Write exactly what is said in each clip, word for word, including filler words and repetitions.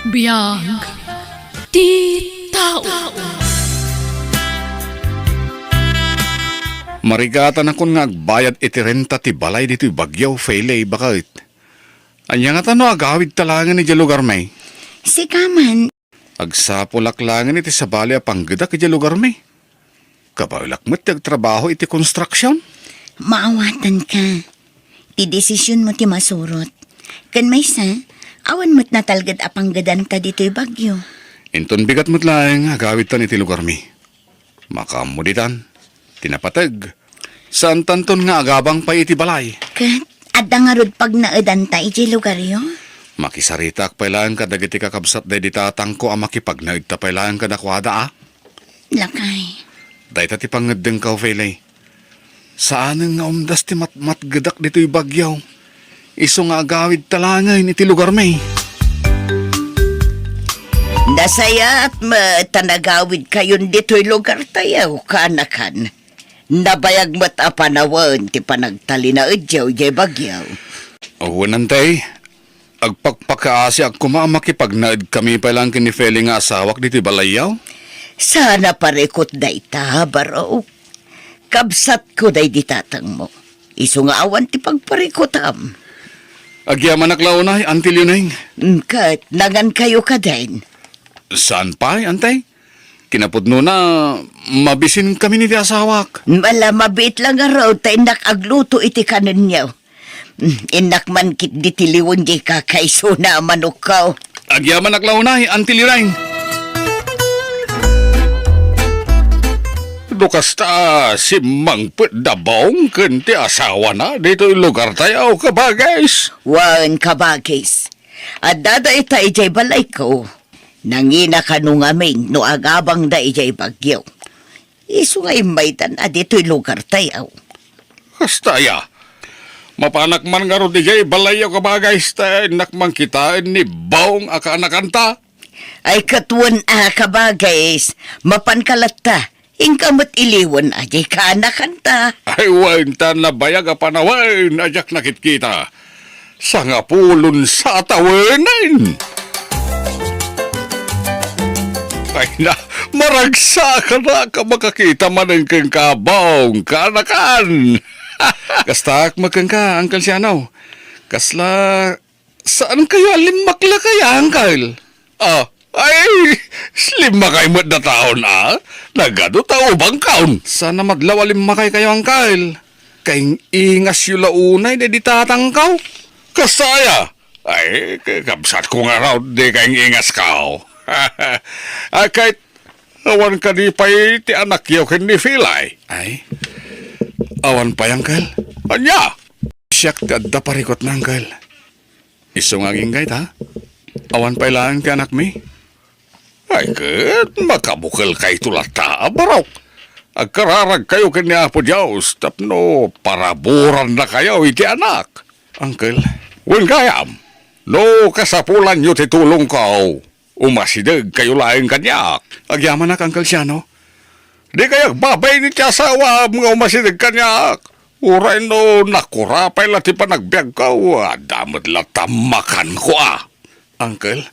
Biag ti tao. Marigatanakon nga agbayad iti renta ti balay ditoy Baguio, Fele, baket. Ania ngata no agawidta laengen idiay lugarmi? Sika man. Agsapulak laengen iti sabali a panggedak idiay lugarmi. Kabaelak met ti agtrabaho iti konstruksion. Maawatanka. Ti desisionmo ti masurot. Ken maysa, awan met natalged a panggedanta ditoy Baguio. Inton bigat met laeng, agawidtan iti lugarmi. Makaammo ditan, ti napateg, saantanton nga agabang pay iti balay. Ket adda ngarud pagnaedanta idiay lugaryo? Makisaritaak pay laeng kadagiti kakabsat daydi tatangko a makipagnaedta pay laeng kadakuada a. Lakay. Dayta ti pangngeddengko, Fele. Saanen nga umdas ti matmatgedak ditoy Baguio. Isu nga agawidta laengen iti lugarmi. Nasayaat met ta nagawidkayon ditoy lugartayo, kaanakan. Nabayag met a panawen ti panagtalinaedyo idiay Baguio. Wen, Antay. Agpakpakaasiak koma a makipagnaedkami pay laeng ken ni Fele nga asawak ditoy balayyo. Saan a parikut dayta, Barok. Kabsatko daydi tatangmo. Isu nga awan ti pagparikutam. Agyamanak la unay, Auntie Leoning. Mm, ket nangankayo kadin? Saan pay, Antay? Kinapudnona, mabisinkami ni ti asawak. Ala, mabiit la ngarud ta innak agluto iti kanenyo. Mm, innak man ketdi ti liwen diay kakaisuna a manokko. Agyamanak la unay, Auntie Leoning. No kasta, simmangpet da Bong ken ti asawana ditoy lugartayo, kabagis. Wen, kabagis. Adda dayta idiay balayko. Nangina kano ngamin no agabangda idiay Baguio. Isu nga immaydan a ditoy lugartayo. Kasta aya. Mapanak man ngarud idiay balayyo, kabagis, ta innak man kitaen ni Bong a kaanakanta. Ay, ket wen a, kabagis, mapanka latta. Inka met iliwen a diay kaanakanta. Ay, wen, ta nabayag a panawen a diak nakitkita. Sangapulon sa a tawenen. Ay na, maragsakan a makakita manen kenka, Bong, kaanakan. Kastaak met kenka, Uncle Siano. Kasla, saankayo a limmakla kaya, Uncle? Ah, ay, limmakay met dataon, a? Nagadu ta ubangkaon. Saan a madlaw a limmakaykayo, Uncle. Kaing-ingasyo la unay daydi tatangko. Kasta aya? Ay, ka-, kabsatko ngarud, di kaing-ingasko. A, ket awan kadi pay ti anakyo ken ni Fele? Ay, awan pay, Uncle. Ania? Siak ti adda parikutna, Uncle. Isu nga agingga ita, awan pay laeng ti anakmi. Ay, ket makabukelkayto latta a, Barok. Agkararagkayo ken ni Apo Dios tapno paraburannakayo iti anak. Uncle. Wen gayam, no kasapulanyo ti tulongko, umasidegkayo laeng kaniak. Agyamanak, Uncle Siano. Dikay agbabain iti asawaam nga umasideg kaniak. Uray no nakurapay la ti panagbiagko, adda met latta makanko a. Uncle?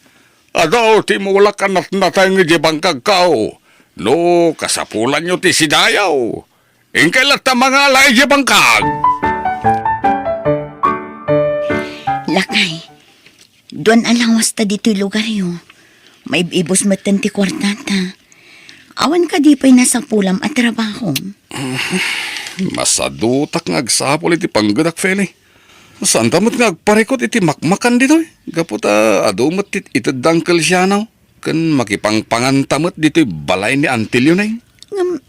Adu ti mulak a natnateng idiay bangkagko. No kasapulanyo ti sidayo, inkay latta mangala idiay bangkag. Lakay, duan a lawasta ditoy lugaryo. Maib-ibus metten ti kuartata. Awan kadi pay nasapulam a trabaho? Masadutak nga agsapul iti panggedak, Feli. Saanta met nga agparikut iti makmakan ditoy, gapu ta adu met ti ited da Uncle Siano, ken makipangpanganta met ditoy balay ni Auntie Leoning. Ngem,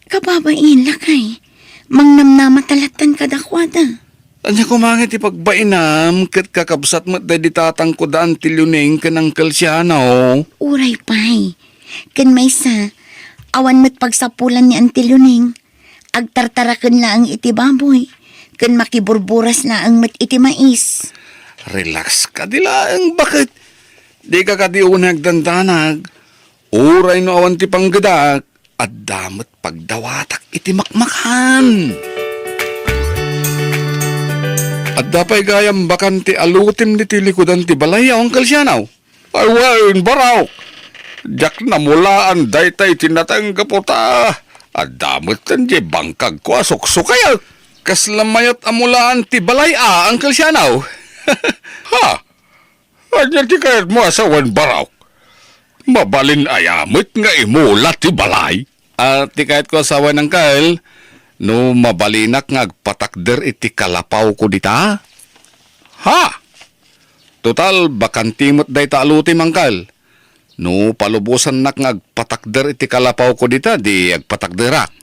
kababain, lakay, mangnamnama ta lattan kadakuada. Ania koma nga iti pagbainam ket kakabsat met daydi tatangko da Auntie Leoning ken Uncle Siano? Uray pay. Ken maysa, awan met pagsapulan ni Auntie Leoning. Agtartaraken laeng iti baboy, ken makiburburas laeng met iti mais. Relax kadi laeng, baket? Dika kadi unay agdandanag. Uray no awan ti panggedak, adda met pagdawatak iti makmakan. Adda pay gayam bakante a lutim ditoy likudan ti balay a, Uncle Siano? Ay wen, Baraok. Diak namulaan dayta iti nateng gapu ta adda metten diay bangkagko a suksukayek. Kasla mayat a mulaan ti balay a, Uncle Sianaw? Ha? Ania ti kayatmo a sawen, Baraok? Mabalin aya met nga imula ti balay? Ah, ti kayatko a sawen, Uncle, no mabalinak nga agpatakder iti kalapawko dita? Ha? Total, bakanti met dayta a lotem, Uncle. No palubosannak nga agpatakder iti kalapawko dita, di agpatakderak.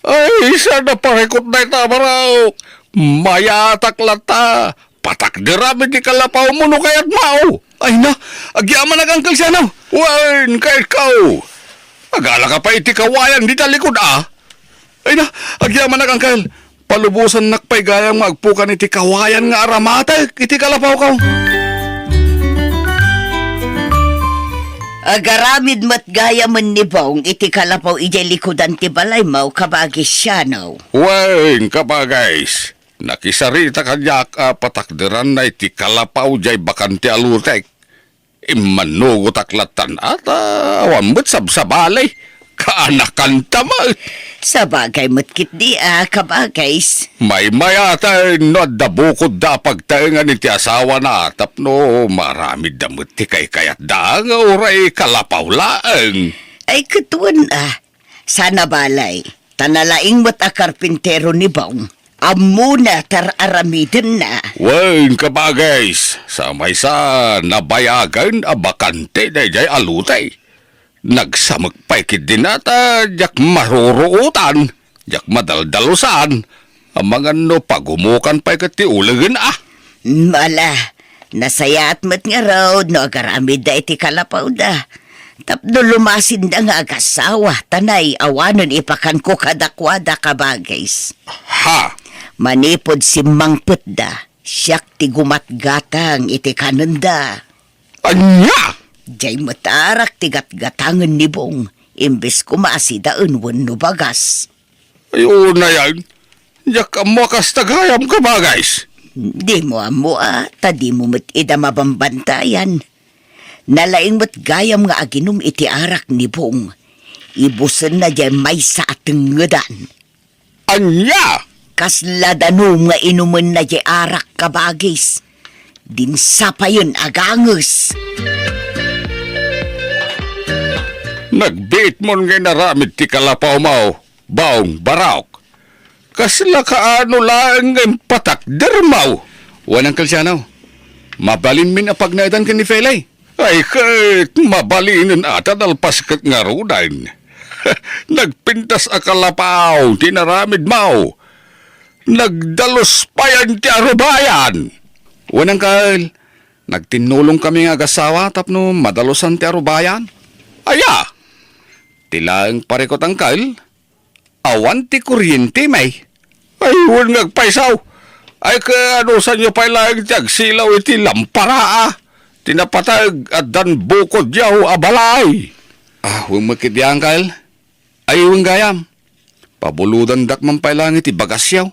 Ay, saan a parikut dayta, Baraok? Mayatak latta. Patakderam iti kalapawmo no kayatmo. Ay na, agyamanak, Uncle Sianaw. Wen, kayatko. Agalaka pay iti kawayan dita likud, a. Ay na, agyamanak, Uncle. Palubosannak pay gayam nga agpukan iti kawayan nga aramatek iti kalapawko. Agaramid met gayamen ni Bong iti kalapaw idiay likudan ti balaymo, Kabagis Sianaw. Wen, Kabagis, nakisarita kaniak a patakderanna iti kalapaw diay bakante a lotek. Immannugotak lattan a ta awan met sabsabali. Kaanakanta met. Sabagay met ketdi a, Kabagis. Maymayaten no adda bukodda a pagtaengan iti asawana tapno maaramidda met ti kaykayatda nga uray kalapaw laeng. Ay, ket wen a, saan a balay, ta nalaing met a karpintero ni Bong. Ammona ti ar-aramidenna. Wen, Kabagis, sa maysa nabayagen a bakante daydiay a lote. Nagsamek pay ketdin a ta diak maruruotan, diak madaldalusan. Amangan no pagumukan pay ket ti ulegen a. Ala, nasayaat met ngarud no agaramidda iti kalapawda. Tapno lumasinda nga agasawa, ta nay awanen ipakanko kadakuada, Kabagis. Ha? Manipud simmangpetda, siak ti gumatgatang iti kanenda. Ania? Diay met arak ti gatgatangen ni Bong, imbes koma a sidaen wenno bagas. Ay, unayan. Diak ammo a kasta gayam, Kabagis. Dimo ammo a, ta dimo met ida mabambantayan. Nalaing met gayam nga aginum iti arak ni Bong. Ibusenna diay maysa a tengngedan. Ania? Kasla danum nga inumenna diay arak, Kabagis. Dinsapayen a ganges. Nagbiitmon nga inaramid ti kalapawmo, Bong, Baraok. Kasla kaano laeng nga impatakdermo? Wen, Uncle Sianaw. Mabalinmin a pagnaedan ken ni Felay. Ay ket, mabalinen a ta nalpas ket ngaruden. Nagpintas a kalapaw ti inaramidmo. Nagdalus payen ti arubayan. Wen, Uncle. Nagtinnulongkami nga agasawa tapno madalusan ti arubayan. Aya? Ti laeng parikut, Uncle. Awan ti kuryente, may. Ay, wen nga agpayso. Ay, kaano sanyo pay laeng ti agsilaw iti lampara, a? Ti napateg, addan bukodyo a balay. Ah, wen met ketdi, Uncle. Ay, wen gayam. Pabulodandak man pay laeng iti bagasyo.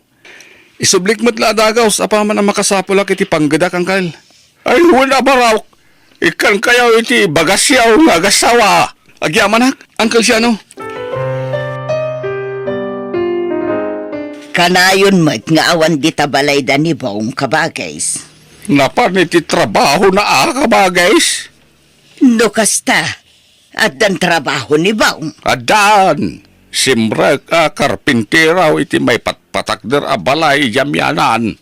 Isublik met la a dagaus apaman a makasapulak iti panggedak, Uncle. Ay, wen a, Baraok. Ikkankayo iti bagasyo nga agasawa. Agyamanak, Uncle Siano. Kanayon met nga awan dita balayda ni Bong, Kabagis. Napan iti trabahona a, Kabagis? No kasta, addan trabaho ni Bong? Addan. Simrek a karpintero iti maipatpatakder a balay idiay amianan.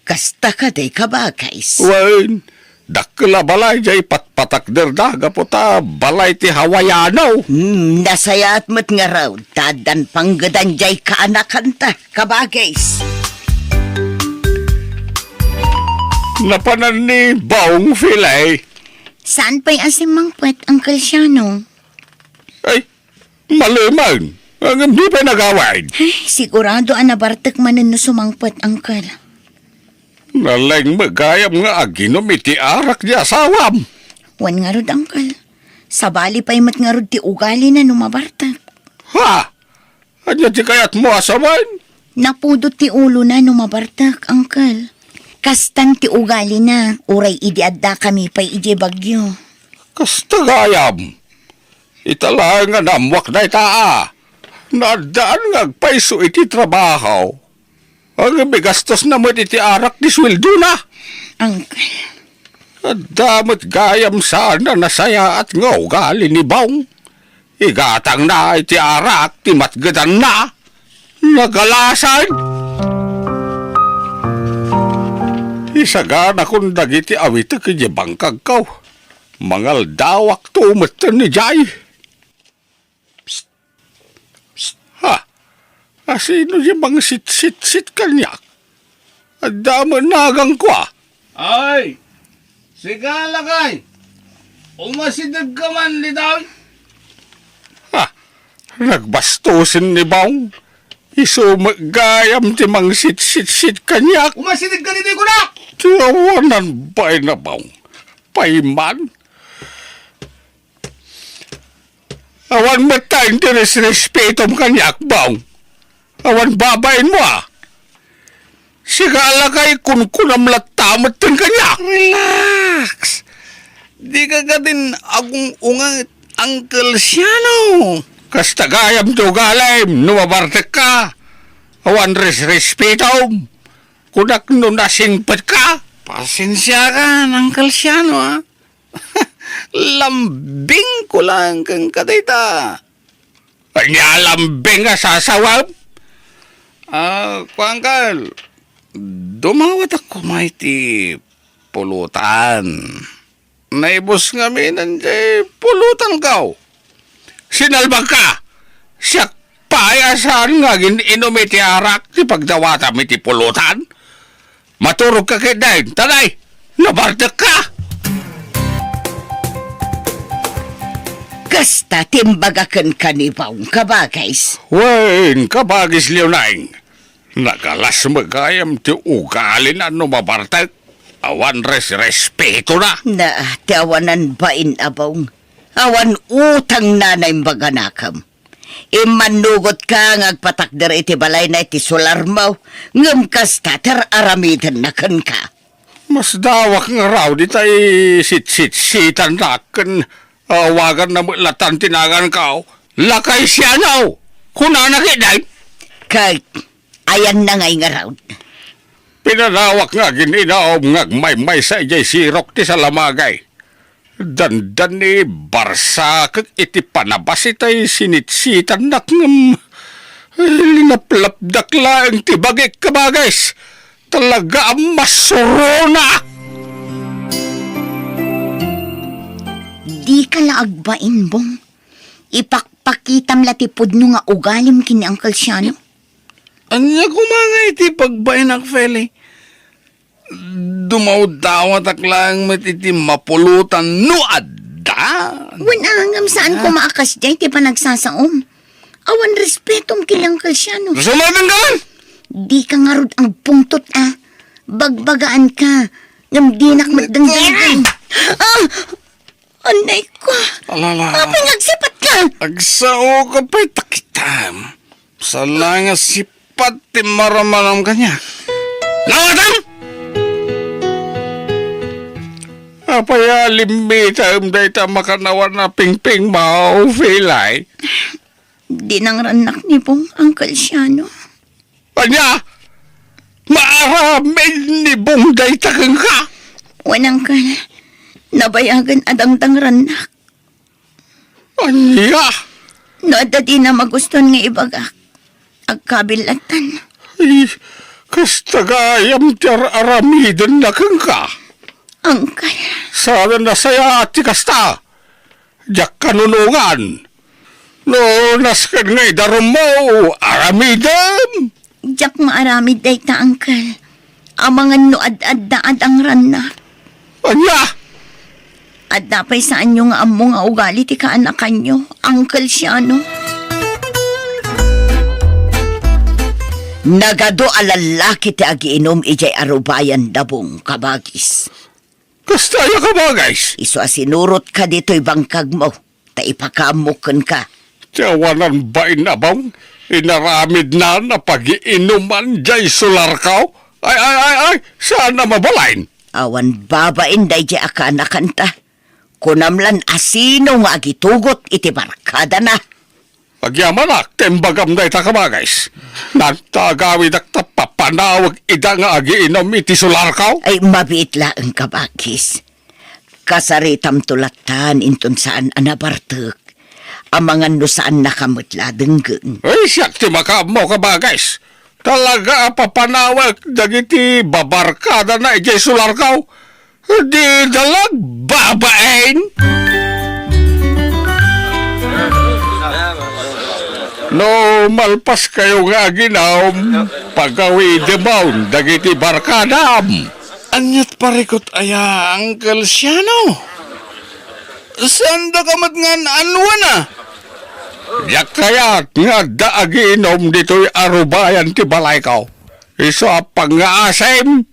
Kasta kadi, Kabagis? Wen, dakkel a balay diay patpatakderda gapu ta balay ti Hawaiano. Hmm, nasayaat met ngarud ta addan panggedan diay kaanakanta, Kabagis. Napanan ni Bong, Felay. Saan pay a simmangpet, Uncle Siano? Ay, maleman. Ngem di pay nagawid. Ay, sigurado a nabartek manen no sumangpet, Uncle. Nalaing met gayam nga aginom iti arak ti asawam. Wen ngarud, Uncle. Sabali pay met ngarud ti ugalina no mabartek. Ha? Ania ti kayatmo a sawen? Napudot ti ulona no mabartek, Uncle. Kastan ti ugalina, uray idi addakami pay idiay Baguio. Kasta gayam. Ita laeng nga naammoak dayta a. Naaddaan nga agpayso iti trabaho. Ngem igastosna met iti arak ti sueldona. Uncle. Adda met gayam saan a nasayaat nga ugali ni Bong. Igatangna iti arak ti matgedanna. Nagalasan. Isaganakon dagiti awitek idiay bangkagko. Mangaldawakto metten idiay. Psst! Psst! Ha? Asino diay mangsitsitsit kaniak? Adda met nagangko a. Ay! Sika, lakay! Umasidegka man ditoy! Ha? Nagbastosen ni Bong. Isu met gayam ti mangsitsitsit kaniak. Umasidegka ditoy, kunak! Ti awanan bain a Bong. Payman. Awan met ta indi resrespetom kaniak, Bong. Awan babainmo a. Sika, lakay, kunkunam latta metten kaniak. Relax. Dika kadin agung-unget, Uncle Siano. Kasta gayam ti ugalim no mabartekka. Awan resrespetom. Kunak no nasingpetka. Pasensiakan, Uncle Siano, a. Lambingko laeng kenka dayta. Ania lambing a sasawem? Ah, kuan, Kal. Dumawatak koma iti pulutan. Naibus ngamin diay pulutanko. Sinalbagka! Siak pay a saan nga agin-inum iti arak ti pagdawatam iti pulutan? Maturogka ketdin, ta nay, nabartekka! Kasta ti imbaga kenka ni Bong, kabagis. Wen, kabagis Leonine, nagalas met gayam ti ugalina no mabartek. Awan resrespetona. Na, ti awanan bain a Bong. Awan utangna naimbaganakem. Immannugotka nga agpatakder iti balayna iti solarmo, ngem kasta ti ar-aramidenna kenka. Masdawak ngarud itay sitsitsitannak ken awaganna met latta ti naganko. Lakay Siano! Kunana ketdin? Ket ayanna ngay ngarud? Pinanawak nga agin-inum nga agmaymaysa idiay sirok ti salamagay. Dandani barsakek iti panabas itay sinitsitannak ngem linaplapdak laeng ti bagik, kabagis. Talaga a masuronak! Dika la agbain, Bong. Ipakpakitam la ti pudno nga ugalim ken ni Uncle Siano. Ania koma ngay ti pagbainak, Feli? Dumawdawatak laeng met iti mapulutan no adda. Wen, a, ngem saan koma a kasdiay ti panagsasaom. Awan respetom ken ni Uncle Siano. Sumabian ka man! Dika ngarud agpungtot a. Bagbagaanka. Ngem dinak met dengdenggen. Ah! Anay ko. Alala. Apay nga agsipatka? Agsaoka pay ta kitam. Saan nga sipat ti marammanom kaniak. Nawatam! Apay a limmitem dayta makannawan a pingpingmo, Felay? Dinangrannak ni Bong, Uncle Siano. Ania? Maaramid ni Bong dayta kenka? Wen, Uncle. Nabayagen a dangdangrannak. Ania? No adda dina magustuan nga ibagak, agkabil lattan. Ay, kasta gayam ti ar-aramidenna kenka. Uncle. Saan a nasayaat ti kasta. Diak kanunongan. No nasken nga idarummo, aramidem. Diak maaramid dayta, Uncle. Amangan no ad-adda a dangrannak. Ania? Adda pay saanyo nga ammo nga ugali ti kaanakanyo, Uncle Siano. Nagadu a lallaki ti agiinum idiay arubayan da Bong, kabagis. Kasta aya, kabagis? Isu a sinurotka ditoy bangkagmo, ta ipakaammok kenka. Ti awanan bain a Bong, inaramidna a pagiinuman diay solarko. Ay, ay, ay, ay, saan a mabalin? Awan babain daydiay a kaanakanta. Kunam lan a sino nga agitugot iti barkadana. Agyamanak ta imbagam dayta, kabagis. Nagtagawidak ta papanawek ida nga agiinum iti sularko. Ay, mabiit laeng, kabagis. Kasaritamto lattan inton saan a nabartek. Amangan no saannaka met la a denggen. Ay, siak ti makaammo, kabagis. Talaga a papanawek dagiti babarkadana idiay sularko. Dida la agbabain. No malpaskayo nga aginum, pagawidemon dagiti barkadam. Aniat parikut aya, Uncle Siano? Saandaka met nga an-anwana? Diak kayat nga adda agiinum ditoy a rubayan ti balayko. Isu a pangngaasim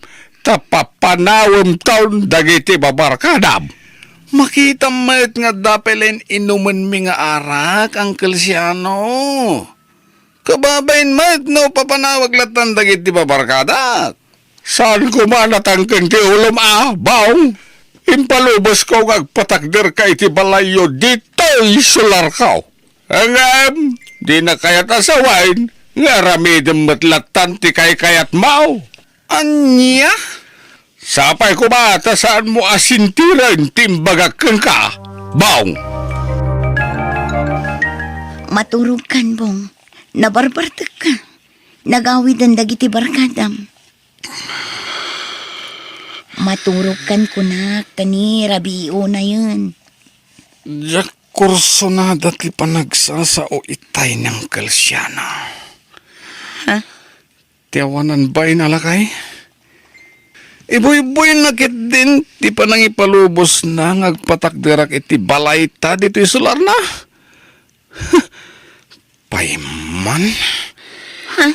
ta papanawemton dagiti babarkadam. Makitam met nga adda pay laeng inumenmi nga arak, Uncle Siano. Kababain met no papanawek lattan dagiti babarkadak. Saan koma natangken ti ulom a, Bong. Impalubosko nga agpatakderka iti balayyo ditoy sularko. Ngem, dina kayat a sawen nga aramidem met lattan ti kaykayatmo. Ania? Sapay koma ta saanmo a sintiren ti imbagak kenka, Bong. Maturogkan, Bong. Nabarbartekka. Nagawiden dagiti barkadam. Maturogkan kunak, ta ni rabii unayen. Diak kursunada ti panagsasao itay ni Uncle Siano. Ha? Ti awanan bain a lakay? Ibuyboyna ketdin ti panangipalubosna nga agpatakderak iti balayta ditoy sularna. Pay man. Ha?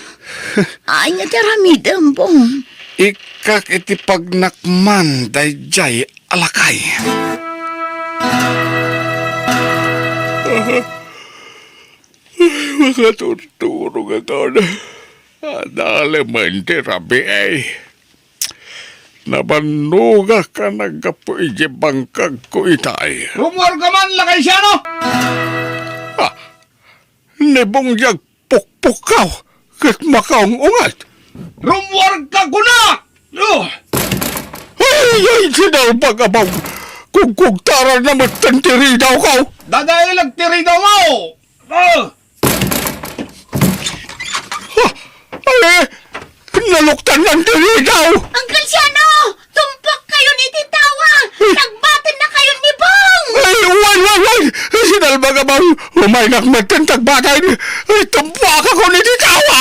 Ania ti aramidem, Bong? Ikkak iti pagnakman daydiay a lakay. Makaturturog a taon. Adalemen ti rabii. Nabannogak a naggapu idiay bangkagko itay. Rummuarka man, Lakay Siano! Ah, ni Bong diay agpukpukkaw ket makaung-unget. Rummuarka kuna! Oh! Ay, ay, sinalbag a Bong! Kugkugtaranna metten ti ridawko! Dadaelag ti ridawmo! Oh! Ah! Ay, naluktannan ti ridaw! Uncle Siano! Tumpokkayon iti tawa! Tagbatennakayon ni Bong! Ay, wen, wen, wen! Sinalbag a Bong! Umaynak metten tagbaten! Ay, tumpuakakon iti tawa!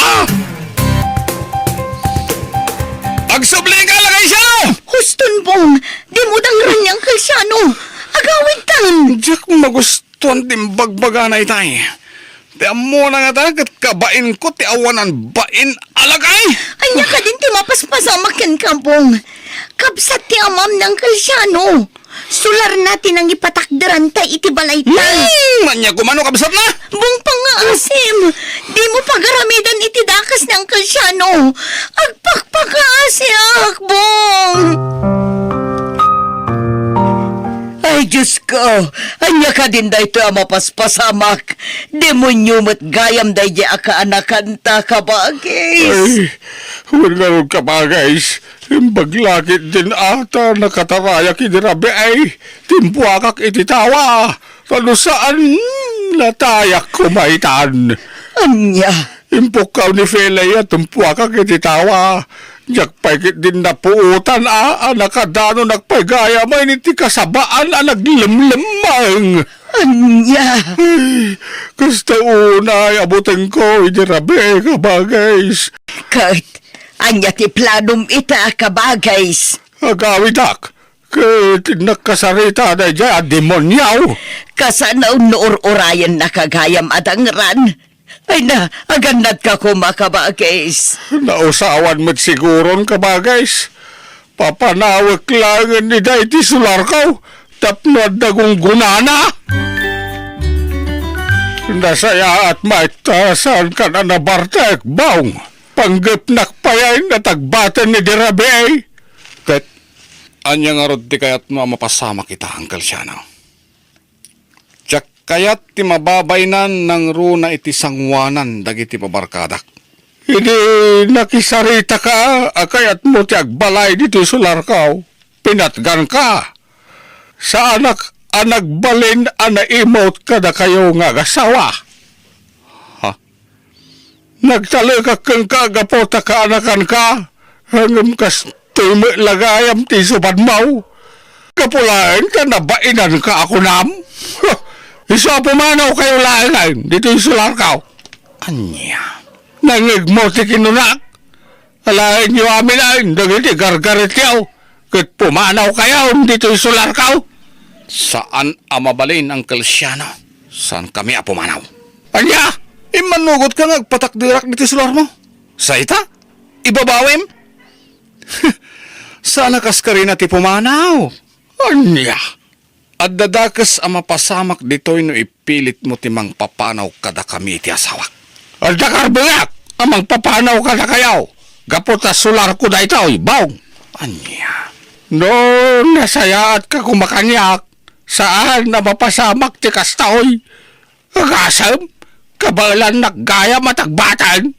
Agsubli ka, Lakay Siano! Huston, Bong! Dimo dangran ni Uncle Siano! Agawidtan! Diak magusto tuan ti imbagbagana itay. Ti ammona ngata ket kabainko ti awanan bain a lakay. Ania kadin ti mapaspasamak kenka, Bong? Kabsat ti amam ni Uncle Siano. Sularna ti nangipatakderanta iti balayta. Hmm, ania koma no kabsatna? Bong, pangngaasim. Dimo pagaramidan iti dakes ni Uncle Siano. Agpakpakaasiak, Bong. Ay, Diosko, ania kadin daytoy a mapaspasamak? Demonio met gayam daydiay a kaanakanta, kabagis. Ay, wen ngarud, kabagis, imbag la ketdin a ta nakatarayak idi rabii, timpuakak iti tawa. Ta no saan, natayak koma itan. Ania? Impukkaw ni Felay a tumpuakak iti tawa. Diak pay ketdin napuotan a, a nakadanonak pay gayamen iti kasabaan a naglemlemmeng. Ania? Ay, kasta unay a butengko idi rabii, kabagis. Ket ania ti planom ita, kabagis? Agawidak ket nakasarita daydiay a demonio. Kasano no ur-urayennaka gayam a dangran? Ay na, agannatka koma, kabagis. Nausawan met siguron, kabagis. Papanawek laengen ida iti sularko tapno adda gunggonana. Nasayaat met ta saankan a nabartek, Bong. Panggepnak pay a tagbaten idi rabii. Ket ania ngarud ti kayatmo a mapasamak ita, Uncle Siano? Kayat ti mababain nangruna iti sangoanan dagiti babarkadak. Idi nakisaritaka a kayatmo ti agbalay ditoy solarko, pinatganka. Saanak a nagbalin a naimut kadakayo nga agasawa. Ha? Nagtalekak kenka gapu ta kaanakanka, ngem kastoy met la gayam ti isupadmo. Gapu laeng ta nabainanka a kunam. Isu a pumanawkayo laengen ditoy solarko. Ania? Nangngegmo ti kinunak? Alaenyo amin dagiti gargaretyo ket pumanawkayo ditoy solarko. Saan a mabalin, Uncle Siano. Saankami a pumanaw. Ania? Immannugotka nga agpatakderak ditoy solarmo? Sa ita? Ibabawim? Saan a kaskarina ti pumanaw? Ania? Adda dakes a mapasamak ditoy no ipilitmo ti mangpapanaw kadakami iti asawak. Adda karbuyak a mangpapanaw kadakayo gapu ta solarko daytoy, Bong. Ania? No nasayaatka koma kaniak, saan a mapasamak ti kastoy. Agasem, kabaelannak gayam a tagbaten.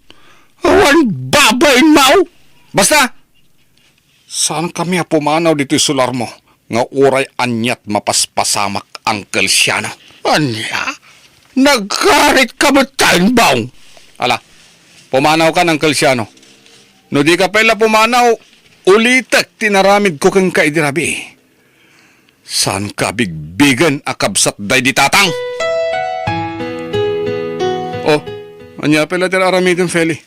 Awan babainmo. Basta, saankami a pumanaw ditoy solarmo nga uray aniat mapaspasamak, Uncle Siano. Ania? Nagkaritka metten, Bong? Ala, pumanawkan, Uncle Siano. No dika pay la pumanaw, ulitek ti inaramidko kenka idi rabii. Saanka a bigbigen a kabsat daydi tatang? Oh, ania pay la ti aramidem, Feli?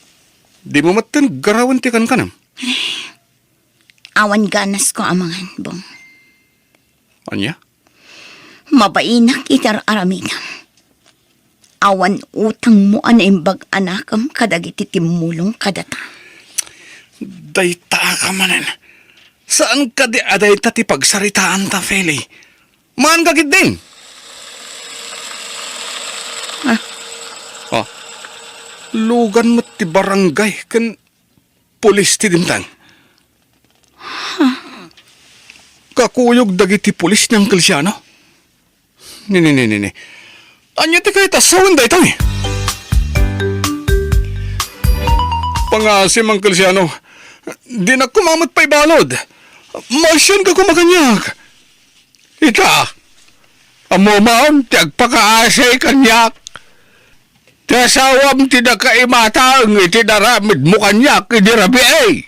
Dimo metten garawen ti kankanam? Awan ganasko a mangan, Bong. Ania? Mabainak iti ar-aramidem. Awan utangmo a naimbag a nakem kadagiti timmulong kadata. Dayta ka manen. Saan kadi a dayta ti pagsaritaanta, Feli? Maanka ketdin? Ah. Oh. Lugan met ti barangay ken pulis ti dimteng. Kakuyog dagiti pulis ni Uncle Siano. Ni, ni, ni, ni, ni. Ania ti kayat a sawen daytoy? Pangaasim, Uncle Siano. Dinak koma met pay balud. Maaksianka koma kaniak. Ita, ammom ti agpakaasi kaniak. Ti asawam ti nakaimatang iti naramidmo kaniak idi rabii.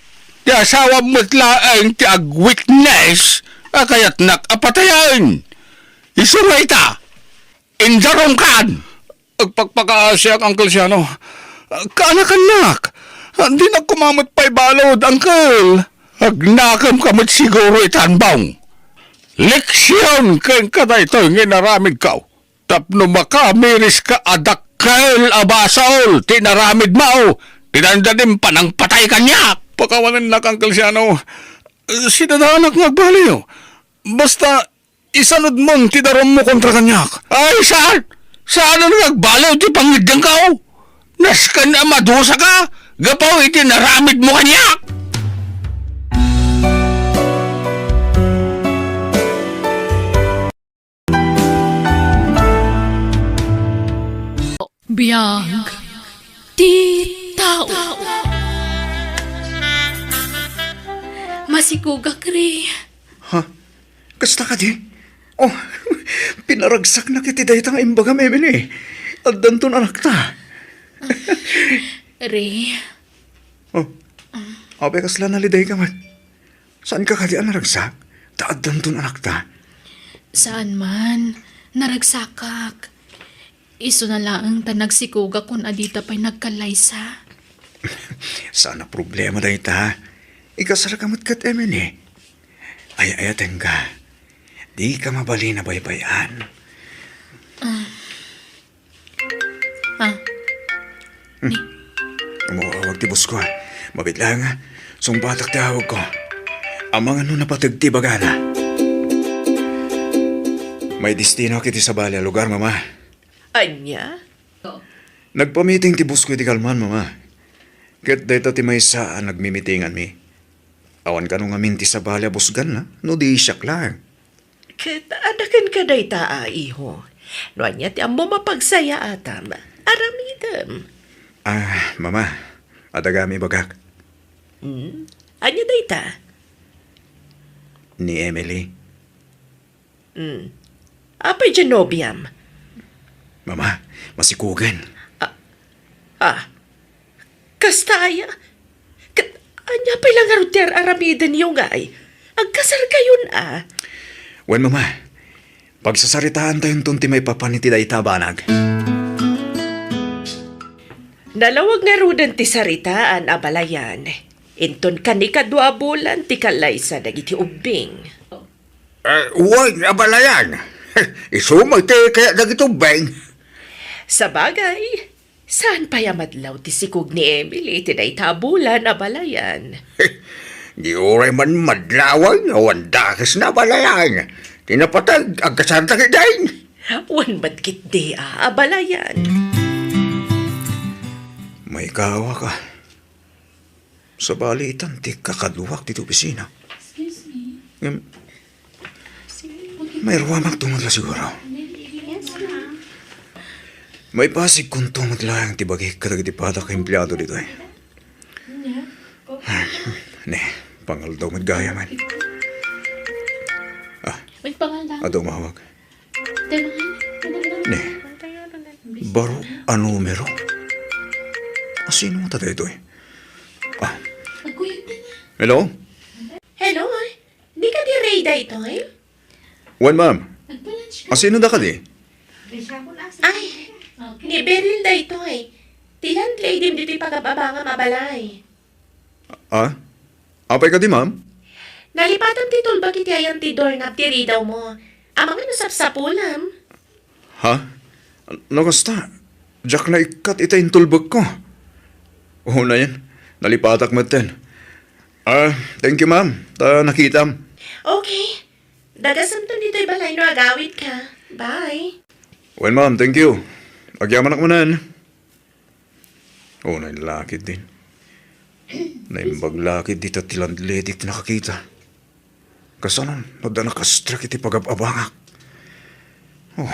Ti asawam met laeng ti agwitness a kayatnak a patayen. Isu nga ita, injarumkan. Agpakpakaasiak, Uncle Siano. Kaanakannak. Dinak koma met pay balud, Uncle. Agnakemka met siguro itan, Bong. Leksion kenka daytoy nga inaramidko. Tapno makamiriska a dakkel a basol ti inaramidmo, ti dandanim panangpatay kaniak. Pakawanennak, Uncle Siano. Sidadaanak nga agbaliw. Basta, isanudmon ti darummo kontra kaniak. Ay, saan? Saan nga agbaliw ti pangngeddengko? Nasken a madusaka gapu iti naramidmo kaniak. Biag ti tao. Masikugak, Ray. Ha? Kasta kadi? Oh, pinaragsaknak iti dayta nga imbagam, Emily. Addanton anakta. Ray. Oh, apay kasla nalidayka met? Saanka kadi a naragsak? Ta addanton anakta. Saan man. Naragsakak. Isuna laeng ta nagsikugak kun a dita pay nagkallaysa. Saan a problema dayta. Ikasalka met ket Emily. Ay-ayatenka. Dika mabalin a baybay-an. Ah. Ah. Hmm. Ni. Umawag ti boss ko, ah. Mabiit laeng, ah. Sungbatak ti awagko. Amangan no napateg ti ibagana. May destinoak iti sabali a lugar, Mama. Ania? Nagpamiting ti boss ko iti kalman, Mama. Ket dayta ti maysa a nagmimitinganmi. Awan kano ngamin ti sabali a busganna, no di siak laeng. Ket adda kenka dayta a, iho. No ania ti ammom a pagsayaatam, aramidem. Ah, Mama, adda gayam ibagak. Hmm? Ania dayta? Ni Emily. Hmm. Apay diay nobiam? Mama, masikugen. Ah, ah. Kasta aya? Ket ania pay la ngarud ti ar-aramidenyo ngay? Agkasarkayon a. Wen, Mama, pagsasaritaantayonton ti maipapan iti dayta a banag. Nalawag ngaruden ti saritaan, abalayan. Inton kanikadua a bulan ti kallaysa dagiti ubbing. Eh, wen, abalayan. Isu met ti kayat dagiti ubbing. Sabagay, saan pay a madlaw ti sikog ni Emily iti dayta a bulan, abalayan. Di uray man madlaw, awan dakesna, abalayan. Ti napateg, agkasarda ketdin. Wen met ketdi a, abalayan. Maikawak a. Sabali itan ti kakaduak ditoy opisina. Excuse me. Ngem, mairuamakto met la siguro. Yes, ma'am. Maipasigkonto met laeng ti bagik kadagiti padak a empleado ditoy. Ne, pangaldaw met gayam. Ah, Uy, pangaldaw. Adu a umawag. Daghan, daghan. Ne. Baro a numero. Asino ngata daytoy? Ah. Agkuyog na na. Hello? Hello, ay. Di kadi Ray daytoy? Wen, ma'am. Nagpa-lunch ka? Asino da kadi? Ay, ni Beryl daytoy. Ti landlady ditoy pagab-abangam a balay. Ah? Apay kadi, ma'am? Nalipatam ti tulbak iti ayan ti doorknob ti ridawmo. Amangan no sapsapulam. Ha? No kasta, diak naikkat ita intulbekko. Unayen, nalipatak metten. Ah, thank you, ma'am. Ta nakitam. Okay. Dagasemton ditoy balay no agawidka. Bye. Well, ma'am, thank you. Agyamanak manen. Oh, nailakid din. Naimbag lakid dita ti landlady ti nakakita. Kasano, no adda nakastrek iti pagab-abangak? Oh,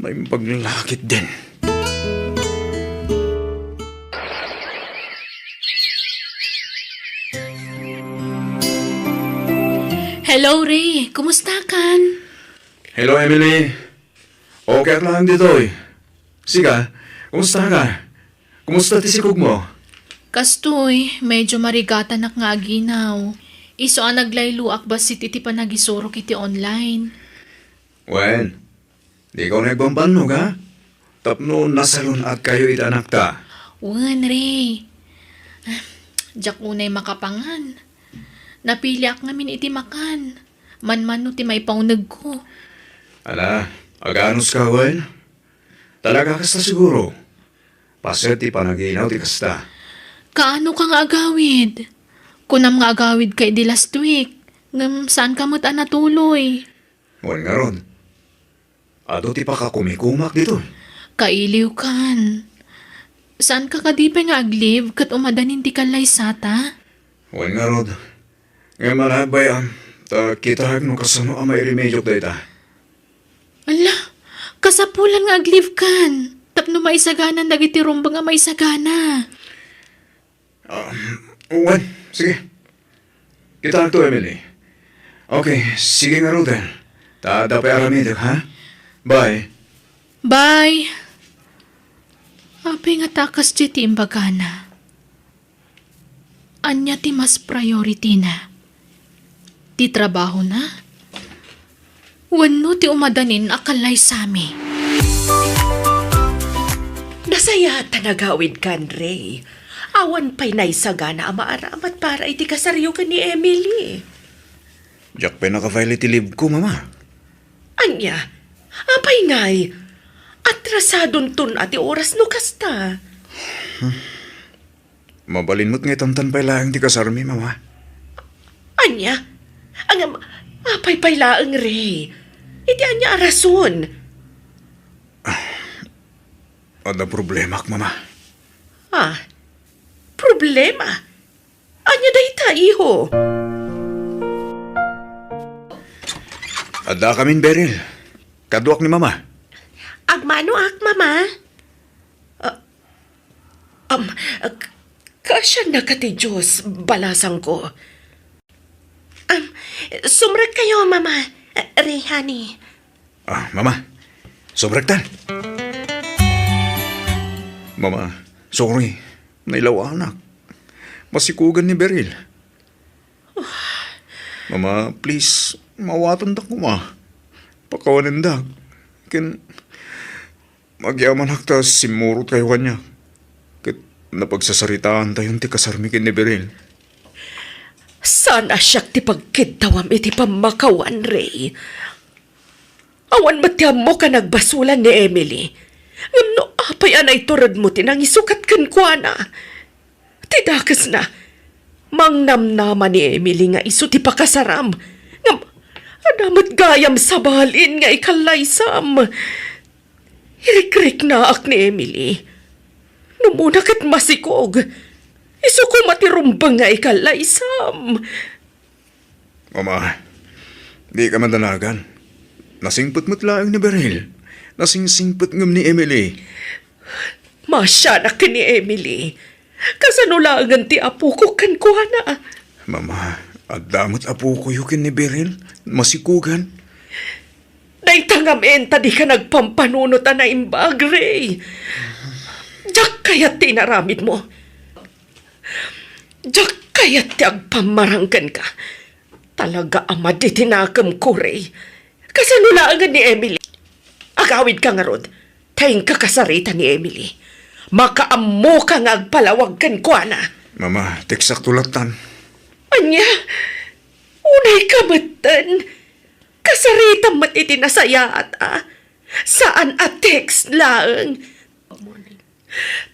naimbag lakid din. Hello, Ray. Kumusta kan? Hello, Emily. Okay ak laeng ditoy. Sika, kumusta ka? Kumusta ti sikogmo? Kastoy, medyo marigatanak nga aginaw. Isu a naglayloak bassit iti panagisurok iti online. Wen, dika unay agbambannog, ha? Tapno nasalun-atkayo iti anakta. Wen, Ray. Diak unay makapangan. Napiliak ngamin iti makan. Manmano ti maipaunegko. Ala, aganuska, wen? Talaga kasta siguro. Paset ti panaginaw ti kasta. Kaano ka nga agawid? Kunam nga agawid ka idi last week, ngem saan ka met a natuloy. Wen ngarud, adu ti pakakumikumak ditoy. Kailiw kan. Saan ka kadi pay nga ag-leave ket umadanin ti kallaysata? Wen ngarud, ngem ala, bay-am, ta kitaek no kasano a mairemediok dayta. Ala, kasapulan nga ag-leave kan, tapno maisaganan dagiti rumbeng a maisagana. Ah, wen, sige. Kitaekto, Emily. Okay, sige ngaruden. Ta adda pay aramidek, ha? Bye. Bye. Apay ngata a kasdiay ti imbagana? Ania ti mas priority-na? Ti trabahona? Wenno ti umadanin a kallaysami? Nasayaat ta nagawidkan, Ray. Awan pay naisagana a maaramat para iti kasaryo ken ni Emily. Diak pay naka-file iti leave-ko, Mama. Ania? Apay ngay? Atrasadonton a ti oras no kasta. Mabalin met nga itantan pay laeng ti kasarmi, Mama. Ania? Ngem, apay pay laeng, Ray? Iti ania a rason? Adda problemak, Mama. Ah, problema? Ania dayta, iho? Addakamin, Beryl. Kaduak ni Mama. Agmanoak, Mama. Ah, am, k-, kaasianna ka ti Diyos, balasangko. Am, sumrekkayo, Mama. Ah, Rehani. Ah, Mama, sumrektan. Mama, sorry. Nailawanak. Masikugan ni Beryl. Mama, please, maawatandak koma. Pakawanendak. Ken, magyamanak ta simmurotkayo kaniak. Ket napagsasaritaantayon ti kasarmi ken ni Beryl. Saan a siak ti pagkiddawam iti pammakawan, Ray. Awan met ti ammok a nagbasolan ni Emily. Ngem no apay a naituredmo ti nangisukat kenkuana? Ti dakesna, mangnamnama ni Emily nga isu ti pakasaram. Ngem adda met gayam sabalin nga ikallaysam. Irikriknaak ni Emily. Numona ket masikog. Isu koma ti rumbeng nga ikallaysam. Mama, dika madanagan. Nasingpet met laeng ni Beryl. Nasingsingpet ngem ni Emily. Maasianak ken ni Emily. Kasano laengen ti apoko kenkuana? Mama, adda met apokoyo ken ni Beryl. Masikugan. Dayta ngamin ta dika nagpampanunot a naimbag, Ray. Diak kayat ti inaramidmo. Diak kayat ti agpammarang kenka. Talaga a madi ti nakemko, Ray. Kasano laengen ni Emily? Agawidka ngarud, ta inka kasarita ni Emily. Makaammoka nga agpalawag kenkuana. Mama, teksakto lattan. Ania? Unayka metten? Kasaritam met iti nasayaat a. Saan a text laeng.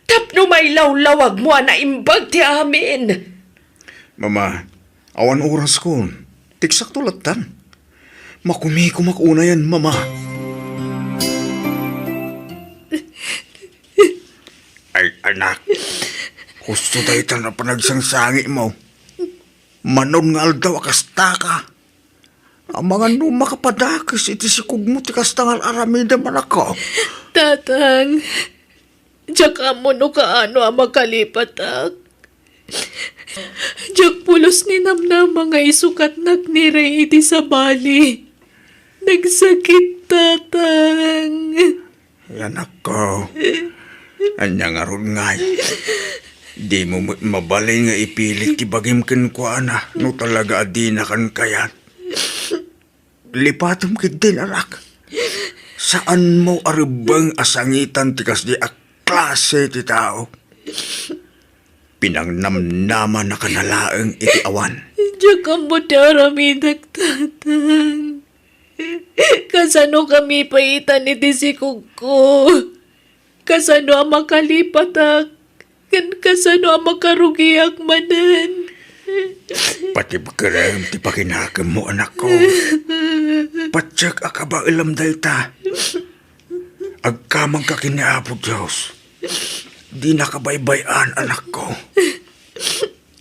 Tapno mailawlawagmo a naimbag ti amin. Mama, awan oraskon. Teksakto lattan. Makumikomak unayen, Mama. Ay, anak. Husto dayta a panagsangsangitmo. Manon nga aldaw a kastaka. Amangan no makapadakes iti sikogmo ti kasta nga ar-aramidem, anakko. Tatang, diak ammo no kaano a makalipatak. Diak pulos ni namnama nga isukatnak ni Ray iti sabali. Nagsakit, Tatang. Ay, anakko, ania ngarud ngay? Dimo met mabalin nga ipilit ti bagim kenkuana no talaga a dinakan kayat. Lipatem ketdin, anak. Saanmo a rebbeng a sangitan ti kasdi a klase ti tao. Pinangnamnamannaka laeng iti awan. Diak ammo ti aramidek, Tatang. Kasanokami pay itan iti sikogko? Kasano a makalipatak? Ken kasano a makarugiak manen? Patibkerem ti pakinakemmo, anakko. Patiek a kabaelam dayta. Agkamangka ken ni Apo Dios. Dinaka baybay-an, anakko.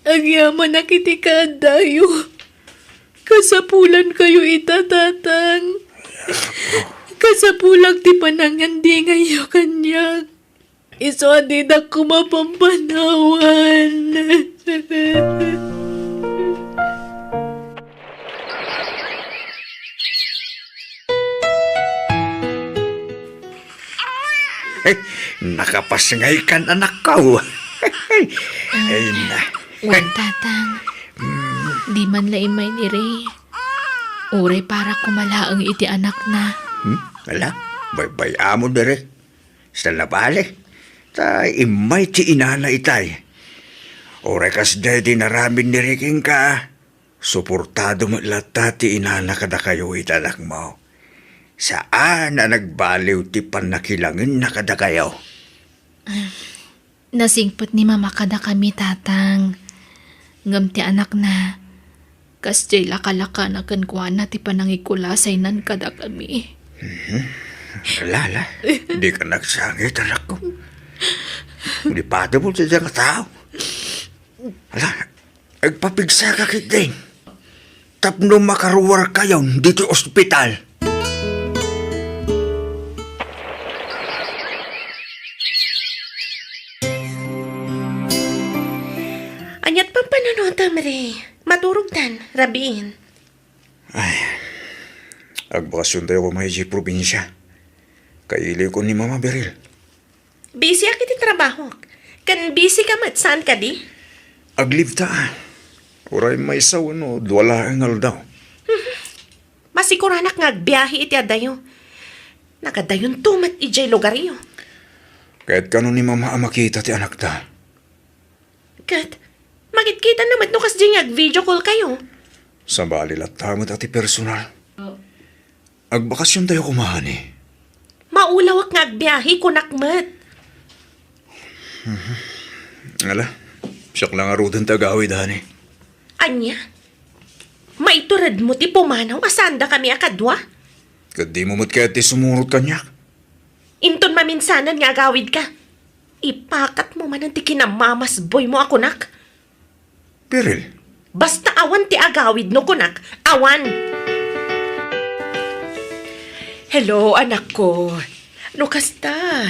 Agyamanak iti kaaddayo. Kasapulankayo ita, Tatang. Kasapulan ti panangandingayyo kaniak. Isu a didak koma pampanawan. Nakapasngaykan, anakko. Ay, na. Wen, Tatang. Di man la immay ni Ray. Uray para koma laeng iti anakna. Hmm? Ala, baybay-am diri. Sa nabali. Ta immay ti inana itay. Uray kasdiay ti inaramid ni Ray kenka. Suportado met latta ti inana kadakayo iti anakmo. Saan a nagbaliw ti pannakilangenna kadakayo. Nasingpet ni Mama kadakami, Tatang. Ngem ti anakna, kasdiay lakalakana kenkuana ti panangikulasaynan kadakami. Mhm. Ala, ala. Dika nagsangit, anakko. Di pati mo ti nga tao. Ala, agpapigsaka ketdin. Tapno makaruarkayon ditoy ospital. No, Tamre, maturogtan, rabiin. Ay, agbakasiontayo koma idiay probinsia. Kailiwko ni Mama, Beryl. Busy ak iti trabahok. Ken busy ka met, saan kadi? Ag-leave ta. Uray maysa wenno dua laeng nga aldaw. Masikuranak nga agbiahe iti adayo. Nagadayonto met idiay lugaryo. Ket kano ni Mama a makita ti anakta? Ket, makitkita na met no kasdiay nga ag-video call kayo. Sabali latta met a ti personal. Agbakasiontayo koma, honey. Maulawak nga agbiahe, kunak met. Ala, siak la ngaruden ti agawid, honey. Ania? Maituredmo ti pumanaw a saandakami a kadua? Ket dimo met kayat ti sumurot kaniak? Inton maminsanan nga agawidka, ipakatmo manen ti kinamamasboymo a kunak. Beryl. Basta awan ti agawid no kunak, awan. Hello, anakko. No kasta,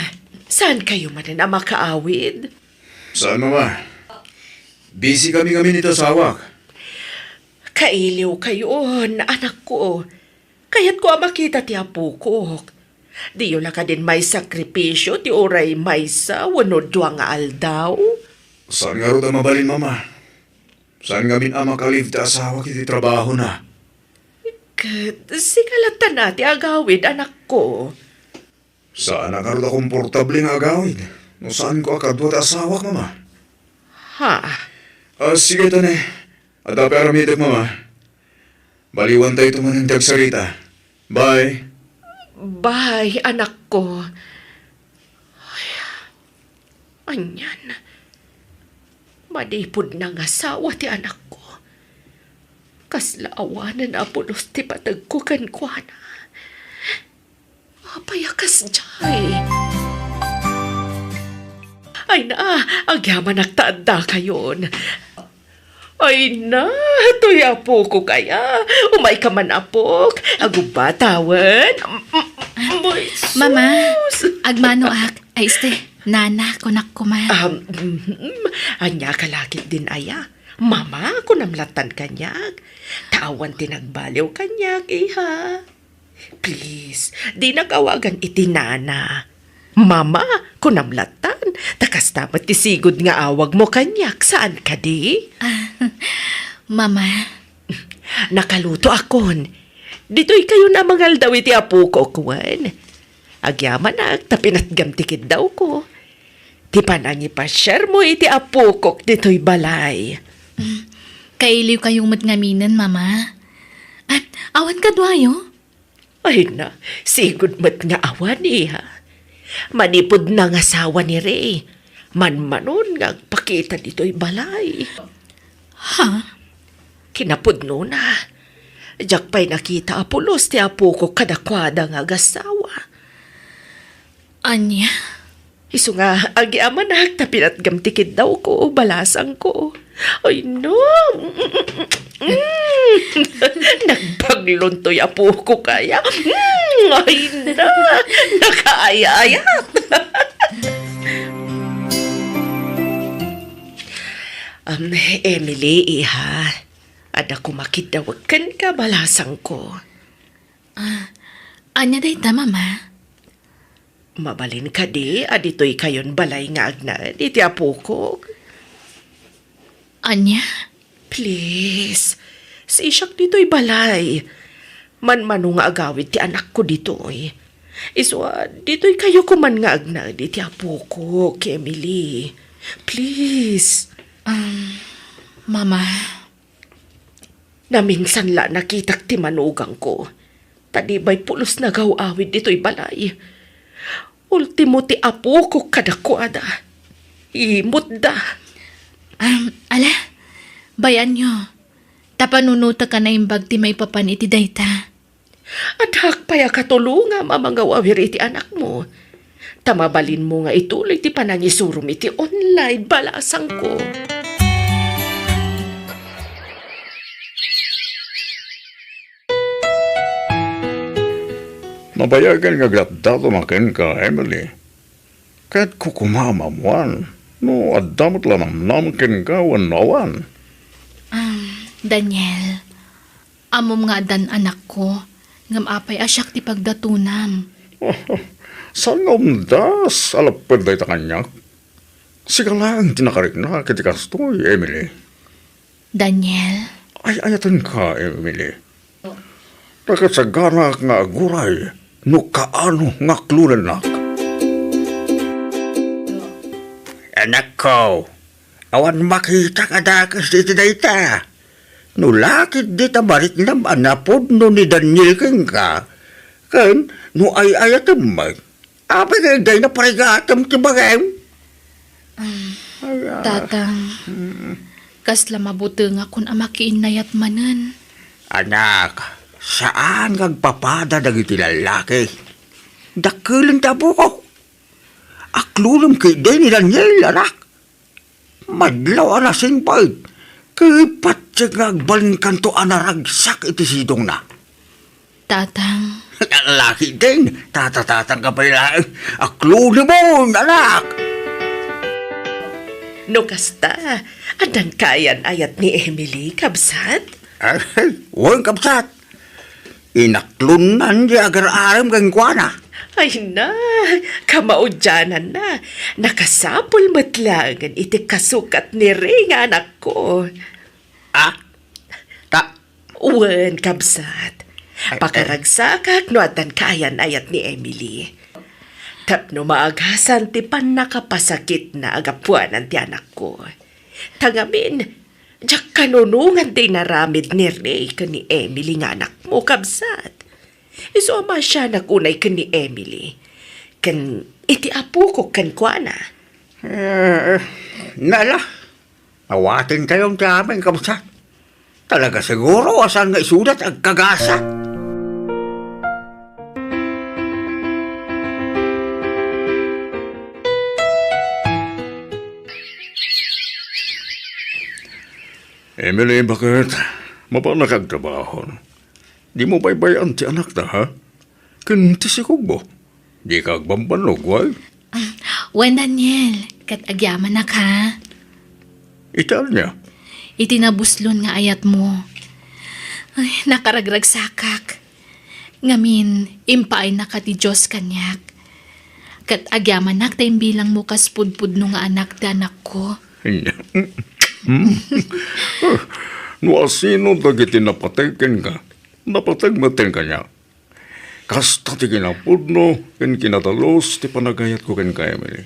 saan kayo manen a makaawid? Saan, Mama? Busy kami ngamin iti asawak. Kailiw kayon, anakko. Kayatko a makita ti apokok. Diyo la kadin maisakripisio ti uray maysa wenno dua nga aldaw? Saan ngarud a mabalin, Mama? Saan ngamin a maka-leave ti asawak iti trabahona? Ket sika latta ti agawid, anakko. Saanak ngarud a komportable nga agawid no saanko a kadua ti asawak, Mama. Ha? Ah, sige, tane. Adda pay aramidek, Mama. Baliwantayto manen ti agsarita. Bye. Bye, anakko. Ay, anian? Manipud nangasawa ti anakko, kasla awanen a pulos ti pategko kenkuana. Apay a kasdiay? Ay na, agyamanak ta adda kayon. Ay na, toy apokok aya. Umayka man, apok. Agubba tawen. Mm, mm, mm, Mama, sus. Agmanoak. Ay, este, nana, kunak koma. Um, mhm. Ania ka lakit din aya? Mama, kunam lattan kaniak. Ta awan ti nagbaliw kaniak, iha. Please, dinak awagan iti nana. Mama, kunam lattan, ta kasta met ti sigud nga awagmo kaniak, saan kadi? Ah, Mama. Nakalutoakon. Ditoy kayon a mangaldaw iti apokok wen. Agyamanak ta pinatgam ti kiddawko. Ti panangipasiermo iti apokok ditoy balay. Mm, kailiw kayo met ngaminen, Mama. Ah, awan kaduayo? Ay na, sigud met nga awan, iha. Manipud nangasawa ni Ray, manmanon nga agpakita ditoy balay. Ha? Kinapudnona, diak pay nakita a pulos ti apokok kadakuada nga agasawa. Ania? Isu nga, agyamanak ta pinatgam ti kiddawko, balasangko. Ay, no. Mm. Nagbaglon toy apokok aya. Mm, ay, na. Nakaayayat. Um, Emily, iha. Adda koma kiddawek kenka, balasangko. Ah, ania dayta, Mama? Mabalin kadi a ditoy kayon balay nga agnaed iti apokok? Ania? Please, sisiak ditoy balay. Manmano nga agawid ti anakko ditoy. Isu a, ditoy kayo koman nga agnaed iti apokok, Emily. Please. Um, Mama. Naminsan la nakitak ti manugangko, ta di bay pulos nagaw-awid ditoy balay. Ultimo ti apokok kadakuada. Imutda. Um, ala, bayanyo. Ta panunotek a naimbag ti maipapan iti dayta. Addaak pay a katulongam a mangaw-awir iti anakmo. Ta mabalinmo nga ituloy ti panangisurom iti online, balasangko. Nabayagen nga agdatdaton a kenka, Emily. Ket kukumaam a ammoan no adda met la namnama kenka wenno awan. Daniel, ammom nga addan anakko, ngem apay a siak ti pagdatonam? Saan nga umdas a lapped dayta kaniak? Sika laeng ti nakariknak iti kastoy, Emily. Daniel. Ay-ayatenka, Emily. Nakasaganak nga aguray no kaano nga aklonennak. Anakko, awan makitak a dakes iti dayta. No la ketdi ta mariknam a napudno ni Daniel kenka, ken no ay-ayatem met, apay nga dayta parigatem ti bagim? Ay, ah. Tatang, kasla mabutengakon a makiinnayat manen. Anak, saan nga agpapada dagiti lallaki. Dakkelem ti apok. Aklonem ketdi ni Daniel, anak. Madlaw a nasingpet, ket patiek nga agbalinkanto a naragsak iti sidongna. Tatang. Laki din, tatatatang ka pay laeng. Aklonemon, anak! No kasta, addan kayan-ayat ni Emily, kabsat? Ay, wen, kabsat. Inaklonnan ti agar-arem kenkuana. Ay na, kamaudiananna. Nakasapul met laengen iti kasukat ni Ray nga anakko. Ah, ta- Wen, kabsat. Ay, ay. Pakaragsakak no addan kayan-ayat ni Emily. Tapno maagasan ti pannakapasakitna a gapuanan ti anakko. Ta ngamin, diak kanunongan ti inaramid ni Ray ken ni Emily nga anakmo, kabsat. Isu a maasianak unay ken ni Emily, ken iti apokok kenkuana. Eh, nala, awatentayon ti amin, kabsat. Talaga siguro a saan nga isuda ti agkagasa. Emily, baket? Mapanak agtrabaho. Dimo baybay-an ti anakta, ha? Ken ti sikogmo. Dika agbambannog, wen? Ah, wen, Daniel, ket agyamanak, ha? Iti ania? Iti nabuslon nga ayatmo. Ay, nakaragragsakak. Ngamin, impaaynaka ti Dios kaniak. Ket agyamanak ta imbilangmo kas pudpudno nga anak ti anakko. No asino dagiti napateg kenka, napateg met kaniak. Kasta ti kinapudno ken kinadalus ti panagayatko kenka, Emily.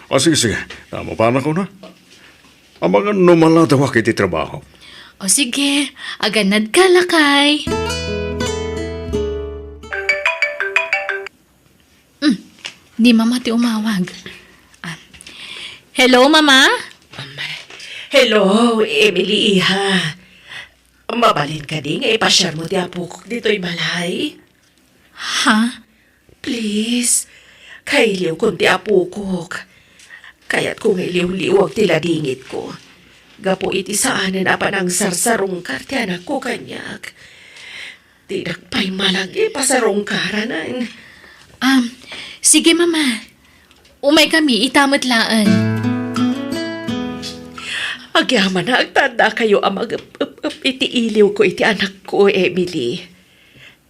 O, sige, sige. Ta mapanakon, ha? Amangan no maladawak iti trabaho. O, sige. Aganadka, lakay. Mm, ni Mama ti umawag. Ah. Hello, Mama? Um, hello, Emily, iha. Mabalin kadi nga ipasiarmo ti apokok ditoy balay? Ha? Please, kailiwkon ti apokok. Kayatko nga iliwliwag ti ladingitko. Gapu iti saanen a panangsarsarungkar ti anakko kaniak. Dinak pay malagi pasarungkaranan. Um, sige, Mama. Umaykami ita met laeng. Agyamanak ta addakayo a mag-ep-ep-ep iti iliwko iti anakko, Emily.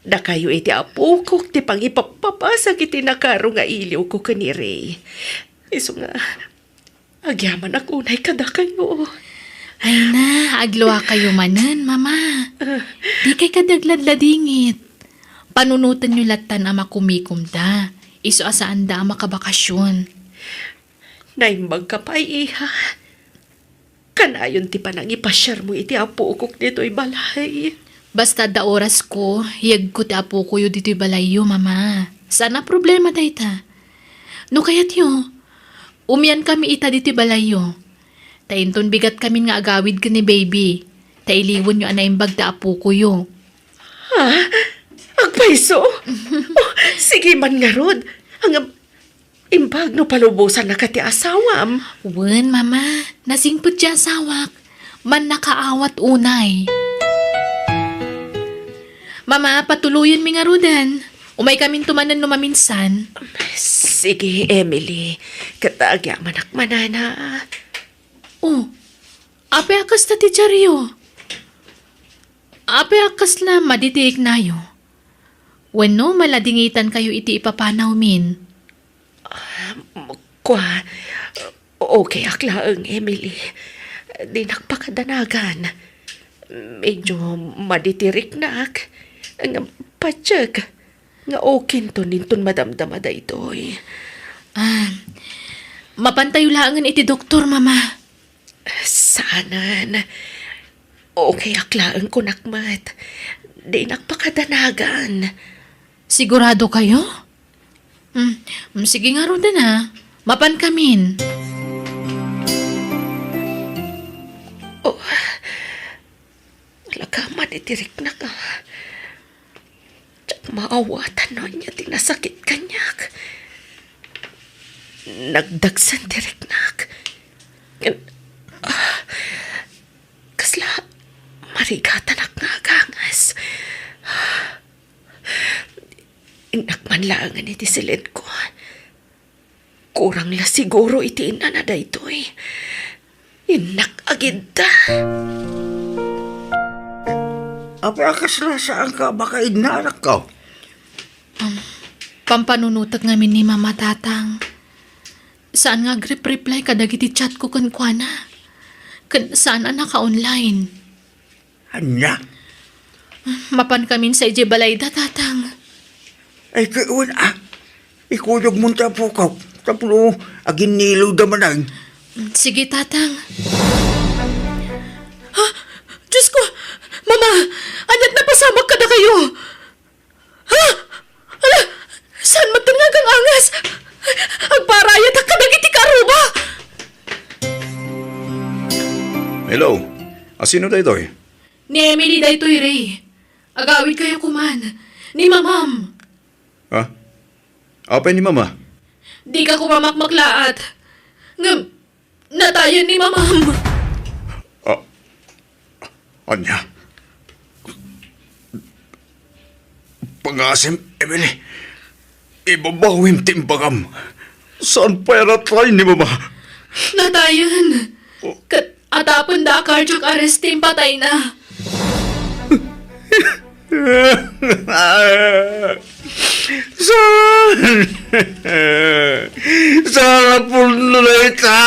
Dakayo iti apokok ti pangipappapasak iti nakaro nga iliwko ken ni Ray. Isu nga, agyamanak unay kadakayo. Ay na, agluakayo manen, Mama. Ah. Dikay kadi agladladingit. Panunotenyo lattan a makumikomda. Isu a saanda a makabakasyon. Naimbagka pay, iha. Kanayon ti panangipasiarmo iti apokok ditoy balay. Basta adda orasko, yegko ti apokoyo ditoy balayyo, Mama. Saan a problema dayta. No kayatyo, umiankami ita ditoy balayyo. Ta inton bigatkamin nga agawid ken ni baby, ta iliwenyo a naimbag ti apokoyo. Ha? Agpayso? Oh, sige man ngarud. Ang, Imbag no palubosannaka ti asawam. Wen, Mama. Nasingpet ti asawak. Mannakaawat unay. Mama, patuloyenmi ngaruden. Umaykaminto manen no maminsan. Sige, Emily. Ket agyamanak manana. Oh, apay a kasta ti diario? Apay a kasla madi ti riknayo? Wenno maladingitankayo iti ipapanawmin? Kua, okayak laeng, Emily. Dinak pakadanagan. Medyo madi ti riknak. Ngem patiek nga okinton inton madamdama daytoy. Ah, mapantayo laengen iti doktor, Mama. Saanen. Okayak laeng kunak met. Dinak pakadanagan. Sigurado kayo? Hmm, hmm, sige ngaruden a. Mapankamin. Oh, alagad iti riknak a. Diak maawatan no ania ti nasakit kaniak. Nagdagsen ti riknak. Ngem, ah, kasla marigatanak nga agangas. Innak man laengen iti silenko. Kurang la siguro iti innana daytoy. Innak agidda. Apay a kasla saanka a makainna, anakko? Um, pampanunotek ngamin ni Mama, Tatang. Saan nga agrep-reply kadagiti chatko kenkuana. Ken saan a naka-online. Ania? Mapankamin sa idiay balayda, Tatang. Ay, kawan, ah. Ikuyogmon ti apok tapno aginnilawda manen. Sige, Tatang. Ha? Diyos ko! Mama! Ania't napasamak kadakayo? Ha? Ala, saan met nga agangas? Agparayatak kadagiti karuba! Hello, asino daytoy? Ni Emily daytoy, Ray. Agawidkayo koman. Ni Mamam. Ha? Apay ni Mama? Dika koma makmaklaat. Ngem, natayen ni Mamam. Ah, ania? Pangasim, Emily. Ibabawim ti imbagam. Saan pay a natay ni Mama? Natayen. Oh. Ket adda pay a cardiac arrest ti impatayna. Saan? Saan a pudno dayta?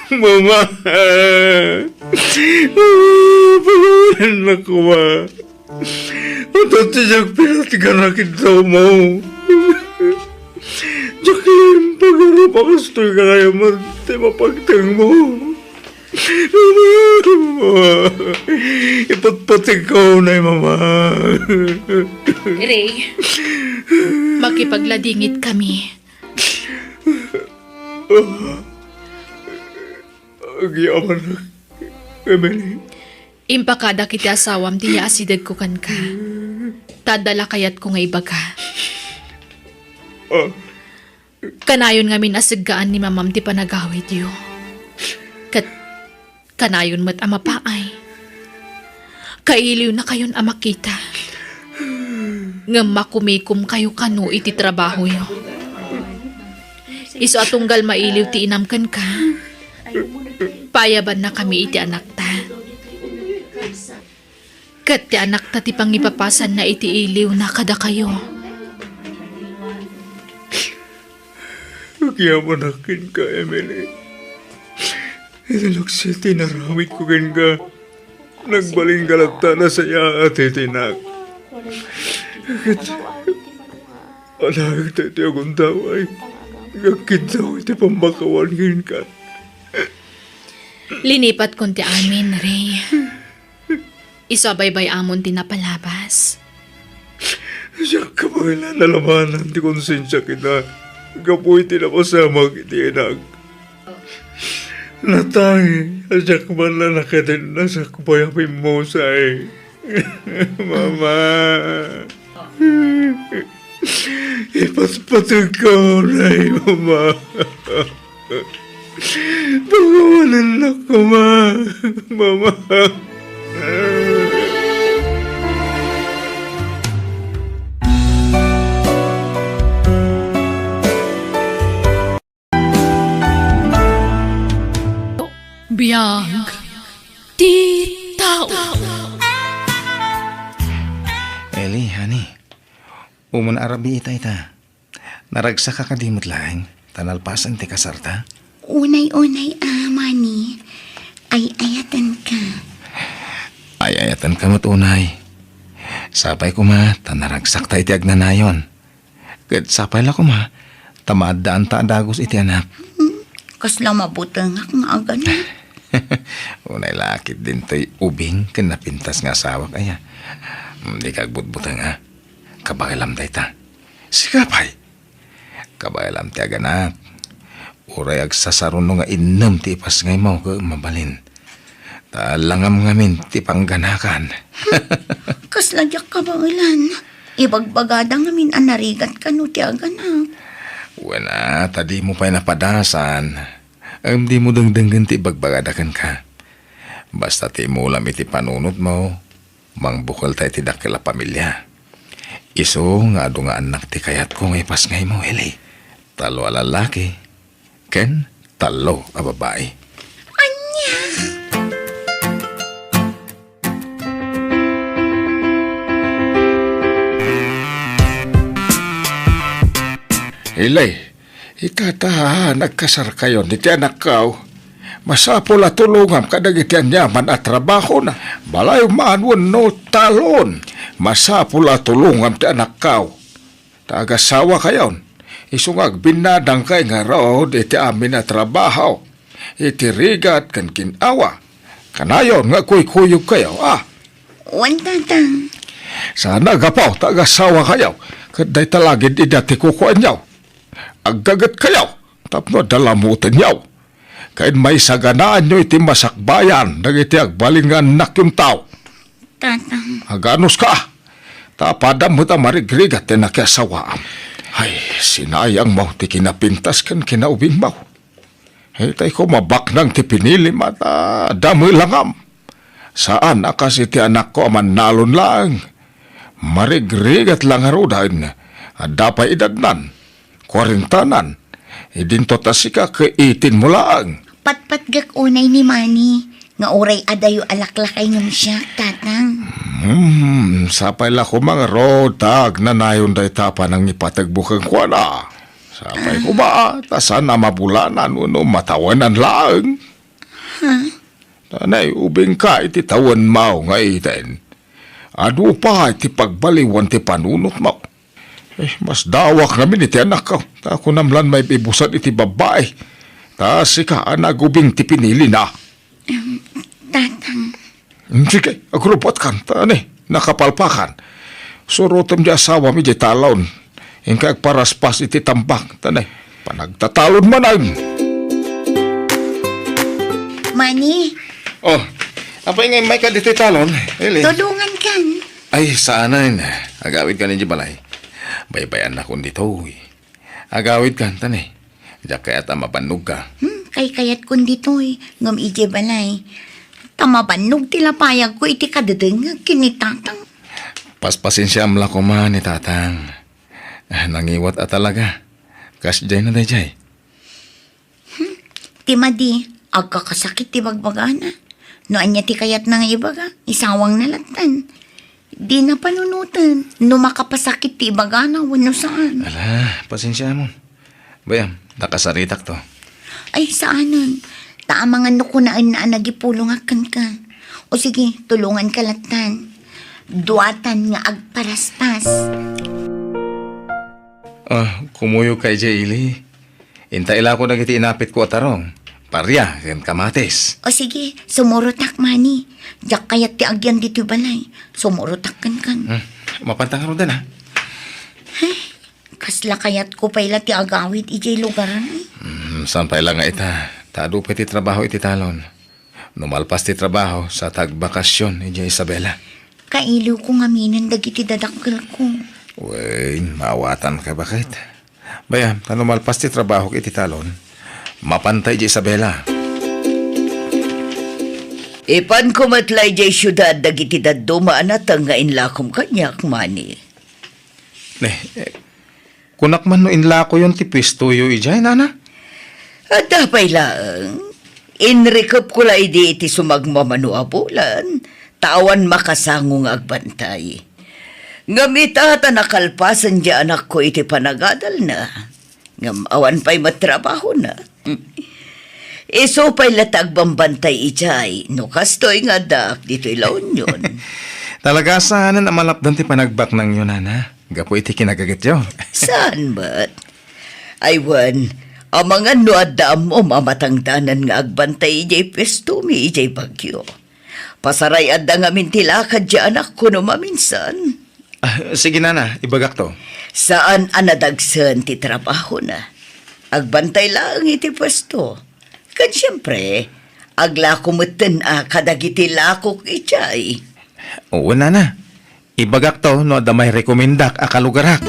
Mama! Pagawanan na koma. Adaw ti diak pinatgan a kidawmo. Diak laeng pagarup a kastoy gayam ti mapagtengmo. Mama! Ipatpategko unay, Mama. Ray, makipagladingit kami. Agyamanak, Emily. Impakadak iti asawam ti yaasidegko kenka. Ta adda la kayatko nga ibaga. Ah. Kanayon ngamin a seggaan ni Mamam ti panagawidyo. Ket kanayon met a mapaay. Kailiwnakayon a makita. Ngem makumikomkayo kano iti trabahoyo. Isu a tunggal mailiw ti inam kenka, paayabannakami iti anakta. Ket ti anakta ti pangipapasanna iti iliwna kadakayo. Agyamanak kenka, Emily. Iti naksi ti inaramidko kenka, nagbalin ka latta a nasayaat iti inak. Ket alaek daytoy a gundaway nga agkiddaw iti pammakawan kenka. Linipatkon ti amin, Ray. Isu a baybay-amon ti napalabas. Diak kabaelan a labanan ti konsensiak ita gapu iti napasamak iti inak. Natay a diak man la nakadennasakbay a pimmusay. Mama. Ipatpategko unay, Mama. Pagawanan na koma, Mama. Umuna a rabii ita, ita. Naragsaka kadi met laeng, ta nalpasen ti kasarta? Unay-unay a, Mani. Ay-ayatenka. Ay-ayatenka met unay. Sapay koma, ta naragsakta iti agnanayon. Ket sapay la koma, ta maaddaanta a dagus iti anak. Hmm, kasla mabutengak nga agana. Unay la ket dintoy ubing ken napintas nga asawak aya. Hmm, dika agbutbuteng a. Kabaelam dayta. Sika pay. Kabaelam ti aganak. Uray agsasaruno nga innem ti ipasngaymo ket mabalin. Ta langam ngamin ti pangganakan. Kasla diak kabaelan. Ibagbagada ngamin a narigat kano ti aganak. Wen a, ta dimo pay napadasan. Ngem dimo dengdenggen ti ibagbagada kenka. Basta ti imulam iti panunotmo, mangbukelta iti dakkel a pamilia. Isu nga adu nga annak ti kayatko nga ipasngaymo, Eli. Tallo a lallaki ken tallo a babai. Ania? Eli, ita ta nagkasarkayon iti anakko. Masapul a tulongam kadagiti aniaman a trabahona. Balay man wenno talon. Masapul a tulongam ti anakko. Ta agasawakayon, isu nga agbinnadangkay ngarud iti amin a trabaho, iti rigat ken gin-awa. Kanayon nga kuykuyogkayo, a? Wen, Tatang. Saan a gapu ta agasawakayo, ket dayta la gid ida ti kukuanyo. Aggagetkayo tapno adda lamutenyo. Ken maisaganaanyo iti masakbayan dagiti agbalin nga annakyon tao. Tatang. Aganuska, ta apadam met a marigrigat ti nakiasawaam. Ay, sinayangmo ti kinapintas ken kinaubingmo. Itay koma baknang ti pinilim a ta damelangam. Saan a kas iti anakko a mannalon laeng. Marigrigat la ngaruden, adda pay edadnan, kuarentanan. Idinto ta sika ket eighteen mo laeng. Patpatgek unay ni Manny, nga uray adayo a laklakay ngem siak, Tatang. Hmm, sapay la koma ngarud ta agnanayon dayta a panangipategmo kenkuana. Sapay koma, ta saan a mabulanan wenno matawenan laeng. Ha? Ta naiubingka iti tawenmo nga eighteen. Adu pay ti pagbaliwan ti panunotmo. Eh, masdawak ngamin iti anakko. Ta kunam lan maib-ibusan iti babbai. Ta sika a nagubing ti pinilina. Em, Tatang. Hmm, sige, agrupatkan. Ta ni, nakapalpakan. Surotem ti asawam idiay talon. Inka agparaspas iti tambak. Ta ni, panagtatalon manen. Manny. Oh, apay nga immayka ditoy talon, Eli? Tulongankan. Ay, saanen. Agawidkan idiay balay. Baybay-annakon ditoy. Agawidkan, ta ni. Diak kayat a mabannogka. Hmm, kaykayatkon ditoy, ngem idiay balay. Ta mabannog ti lapayagko iti kadedengngeg ken ni Tatang. Paspasensiaam la koma ni Tatang. Ah, nangiwat a talaga. Kasdiay na daydiay. Hmm, ti madi, agkakasakit ti bagbagana. No ania ti kayatna nga ibaga, isawangna lattan. Dina panunoten no makapasakit ti ibagana wenno saan. Ala, pasensiamon. Bay-am, nakasaritakto. Ay, saanen. Ta amangan no kunaenna a nagipulongak kenka. O sige, tulonganka lattan. Duatan nga agparaspas. Ah, kumuyogka idiay ili. Inta ilako dagiti inapitko a tarong, paria, ken kamatis. O sige, sumurotak, Manny. Diak kayat ti agyan ditoy balay. Sumurotak kenkan. Hmm, mapanta ngaruden, ha? Ay, kasla kayatko pay la ti agawid idiay lugaran, eh. Hmm, saan pay la nga ita? Ta adu pay ti trabaho iti talon. No malpas ti trabaho, saan ta agbakasyon idiay Isabela. Kailiwko ngaminen dagiti dadakkelko. Wen, maawatanka baket. Bay-am, ta no malpas ti trabahok iti talon, mapanta idiay Isabela. Ipanko met la idiay siudad dagiti dadduma a nateng nga inlakom kaniak, Manny. Ne, eh, kunak man no inlakoyon ti puestoyo idiay, nana? Adda pay laeng. Inrikepko la idi iti sumagmamano a bulan, ta awan makasango nga agbantay. Ngem ita ta nakalpasen ti anakko iti panagadalna, ngem awan pay met trabahona. Isu pay la ti agbambantay idiay no kastoy nga addaak ditoy La Union. Talaga saanen a malapdan ti panagbaknangyo, nana, gapu iti kinagigetyo. Saan met? Ay wen, amangan no adda ammom a matangdanan nga agbantay idiay puestomi idiay Baguio. Pasaray-adda ngamin ti lakad ti anakko no maminsan. Ah, sige, nana, ibagakto. Saan a nadagsen ti trabahona. Agbantay laeng iti puesto. Ken siempre, aglako metten a kadagiti lakok idiay. Oo, nana. Ibagakto no adda mairekomendak a kalugarak.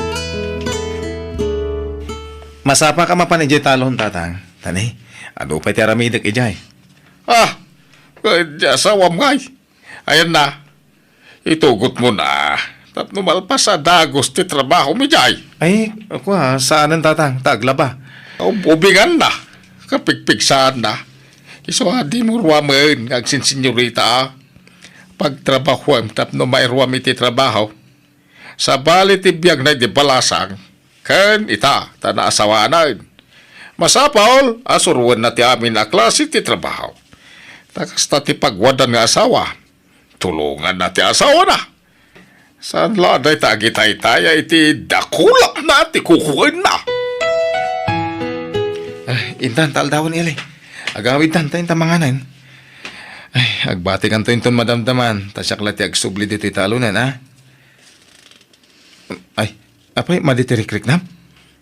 Masapaka mapan idiay talon, tatang. Tani, adu pay ti aramidek idiay. Ah, ket ti asawam ngay. Ayanna, itugotmon a tapno malpas a dagus ti trabahom idiay. Ay, kua, saanen, tatang, ta aglaba. Ub-, ubinganna, kapigpigsaanna. Isu a dimo ruamen nga agsinsinyorita a pagtrabahuem tapno mairuam iti trabaho. Sabali ti biagna idi balasang, ken ita, ta naasawanen. Masapul a suroenna ti amin a klase ti trabaho. Ta kasta ti pagwaddan nga asawa, tulonganna ti asawana. Saan la dayta agitaytaya iti dakulapna ti kukuenna. Ah, intan, ta aldawen, Eli. Agawidtan, ta inta manganen. Ay, agbatikanto inton madamdaman, ta siak la ti agsubli ditoy talonen, a? Ay, apay, madi ti rikriknam?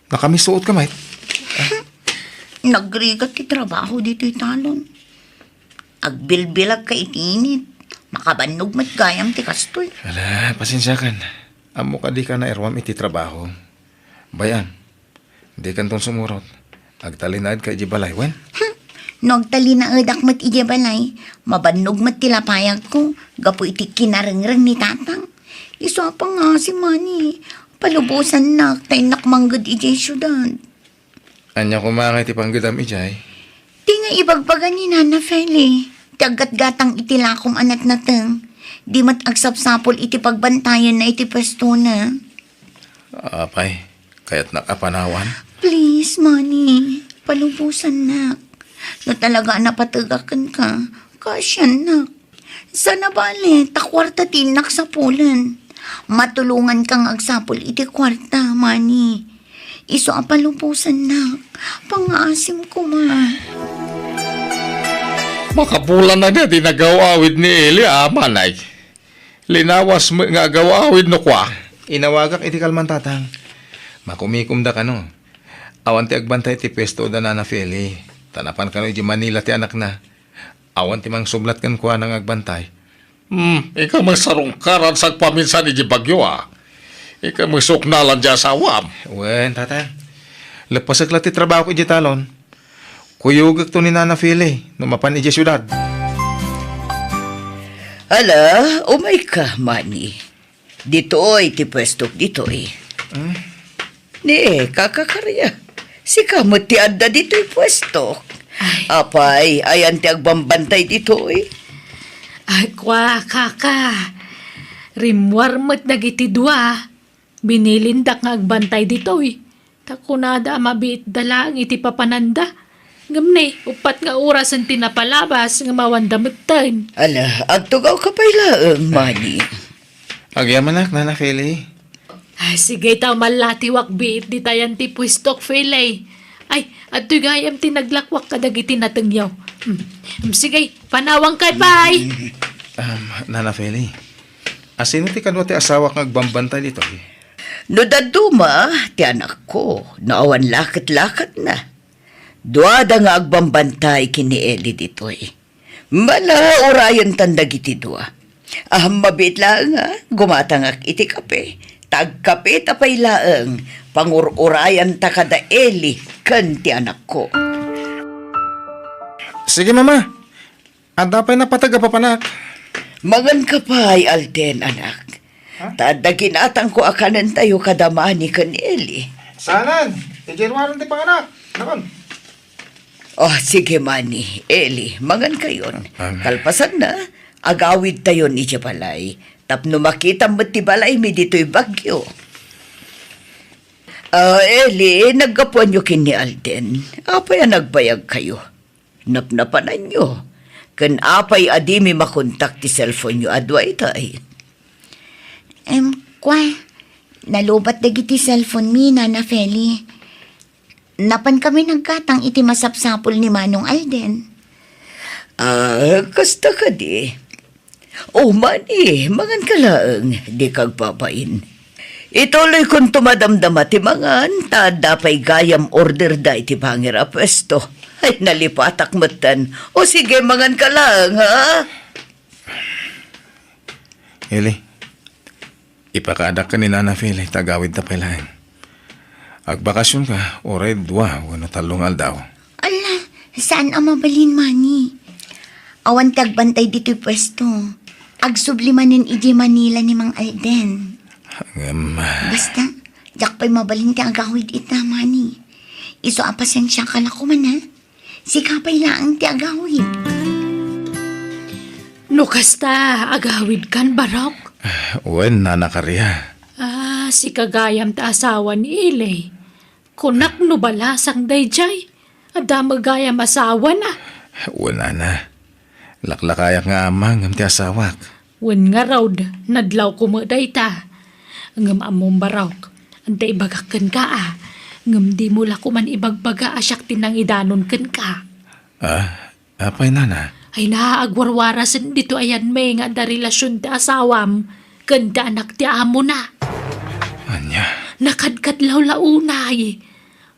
Nakamisuotka met? Nagrigat ti trabaho ditoy talon. Agbilbilagka iti init. Makabannog met gayam ti kastoy. Ala, pasensiakan. Ammok a dika nairuam iti trabaho. Bay-am, dikanton sumurot. Agtalinaedka idiay balay, wen? Hmm. No agtalinaedak met idiay balay, mabannog met ti lapayagko gapu iti kinarengreng ni tatang. Isu a pangngaasim, Mani, palubosannak ta innak mangged idiay siudad. Ania koma ngay ti panggedam idiay? Ti nga ibagbaga ni Nana Feli, ti aggatgatang iti lakom a natnateng, di met agsapsapul iti pagbantayenna iti puestona. Apay, kayatnak a panawan? Please, Mani, palubosannak. No talaga a napategakenka, kaasiannak. Saan a bale, ta kuarta ti innak sapulen. Matulonganka nga agsapul iti kuarta, Mani. Isu a palubosannak. Pangngaasim koma. Makabulan na di nagaw-awid ni Eli, a, manay. Linawas met nga agaw-awid no kua. Inawagak iti kalman, tatang. Makumikomda kano. Awan ti agbantay ti puesto da Nana Feli. Ta napan kano iti Manila ti anakna. Awan ti mangsublat kenkuana nga agbantay. Hmm, ika met sarungkaran sagpaminsan iti bagyo, a. Ika met suknalan ti asawam. Wen, tatang. Leppasek la ti trabahok iti talon. Kuyogekto ni Nana Feli no mapan iti siudad. Ala, umayka, Mani. Ditoy ti puestok ditoy. Hmm? Ni, Kaka Karia, sika met ti adda ditoy puestok. Ay. Apay, ayan ti agbambantay ditoy? Ay, kua, Kaka. Rimmuar met dagiti dua. Binilindak nga agbantay ditoy. Ta kunada a mabiitda laeng iti papananda. Ngem ne, uppat nga orasen ti napalabas nga mawanda metten. Ala, agtugawka pay laeng, Mani. Agyamanak, Nana Feli. Ah, sige, ta mallatiwak biit ditayan ti puestok, Feli. Ay, adtoy gayam ti naglakwak kadagiti natengyo. Hmm. Hmm, sige, panawangkay pay. Um, Nana Feli, asino ti kadua ti asawak nga agbambantay ditoy? No dadduma ti anakko, no awan laket-laketna. Duada nga agbambantay ken ni Eli ditoy. Mala, urayentan dagiti dua. Ahem, mabiit laeng a gumatangak iti kape. Ta agkapeta pay laeng, pangur-urayanta kada Eli ken ti anakko. Sige, Mama. Adda pay napateg a papanak. Manganka pay, Alden, anak. Ha? Ta adda ginatangko a kanentayo kada Mani ken Eli. Saanen, idiay ruaren ti panganak. Nakon. Oh, sige, Mani, Eli, mangankayon. Ah. Kalpasanna, agawidtayon idiay balay. Tapno makitam met ti balaymi ditoy Baguio. Ah, Eli, naggapuanyo ken ni Alden. Apay a nagbayagkayo? Napnapananyo? Ken apay a dimi makontak ti cellphone-yo a dua itay? Em, kua, nalubat dagiti cellphone-mi, Nana Feli. Napankami naggatang iti masapsapul ni Manong Alden. Ah, kasta kadi. O, mani, mangan ka laeng, dika agbabain. Ituloykonto madamdama ti mangan, ta adda pay gayam orderda iti bangir a puesto. Ay, nalipatak metten. O sige, mangan ka laeng, ha? Eli, ipakaadak ken ni Nana Feli ta agawidta pay laeng. Agbakasionka, uray dua wenno tallo nga aldaw. Ala, saan a mabalin, Mani. Awan ti agbantay ditoy puesto. Agsubli manen idiay Manila ni Mang Alden. Ngem, ah, basta, diak pay mabalin ti agawid ita, Mani. Isu a pasensiaka la koma, ha? Sika pay laeng ti agawid. No kasta, agawidkan, Barok? Wen, Nana Karia. Ah, sika gayam ti asawa ni Eli. Kunak no balasang daydiay. Adda met gayam asawana. Wen, Nana. Laklakayak nga ama ngem ti asawak. Wen ngarud, nadlawko met dayta. Ngem ammom, Barok, adda ibagak kenka a, ngem dimo la koman ibagbaga a siak ti nangidanon kenka. Ah, apay, Nana? Ay, na, agwarwarasen ditoy a yanmi nga adda relasion ti asawam ken ti anak ti amona. Ania? Nakadkadlaw la unay.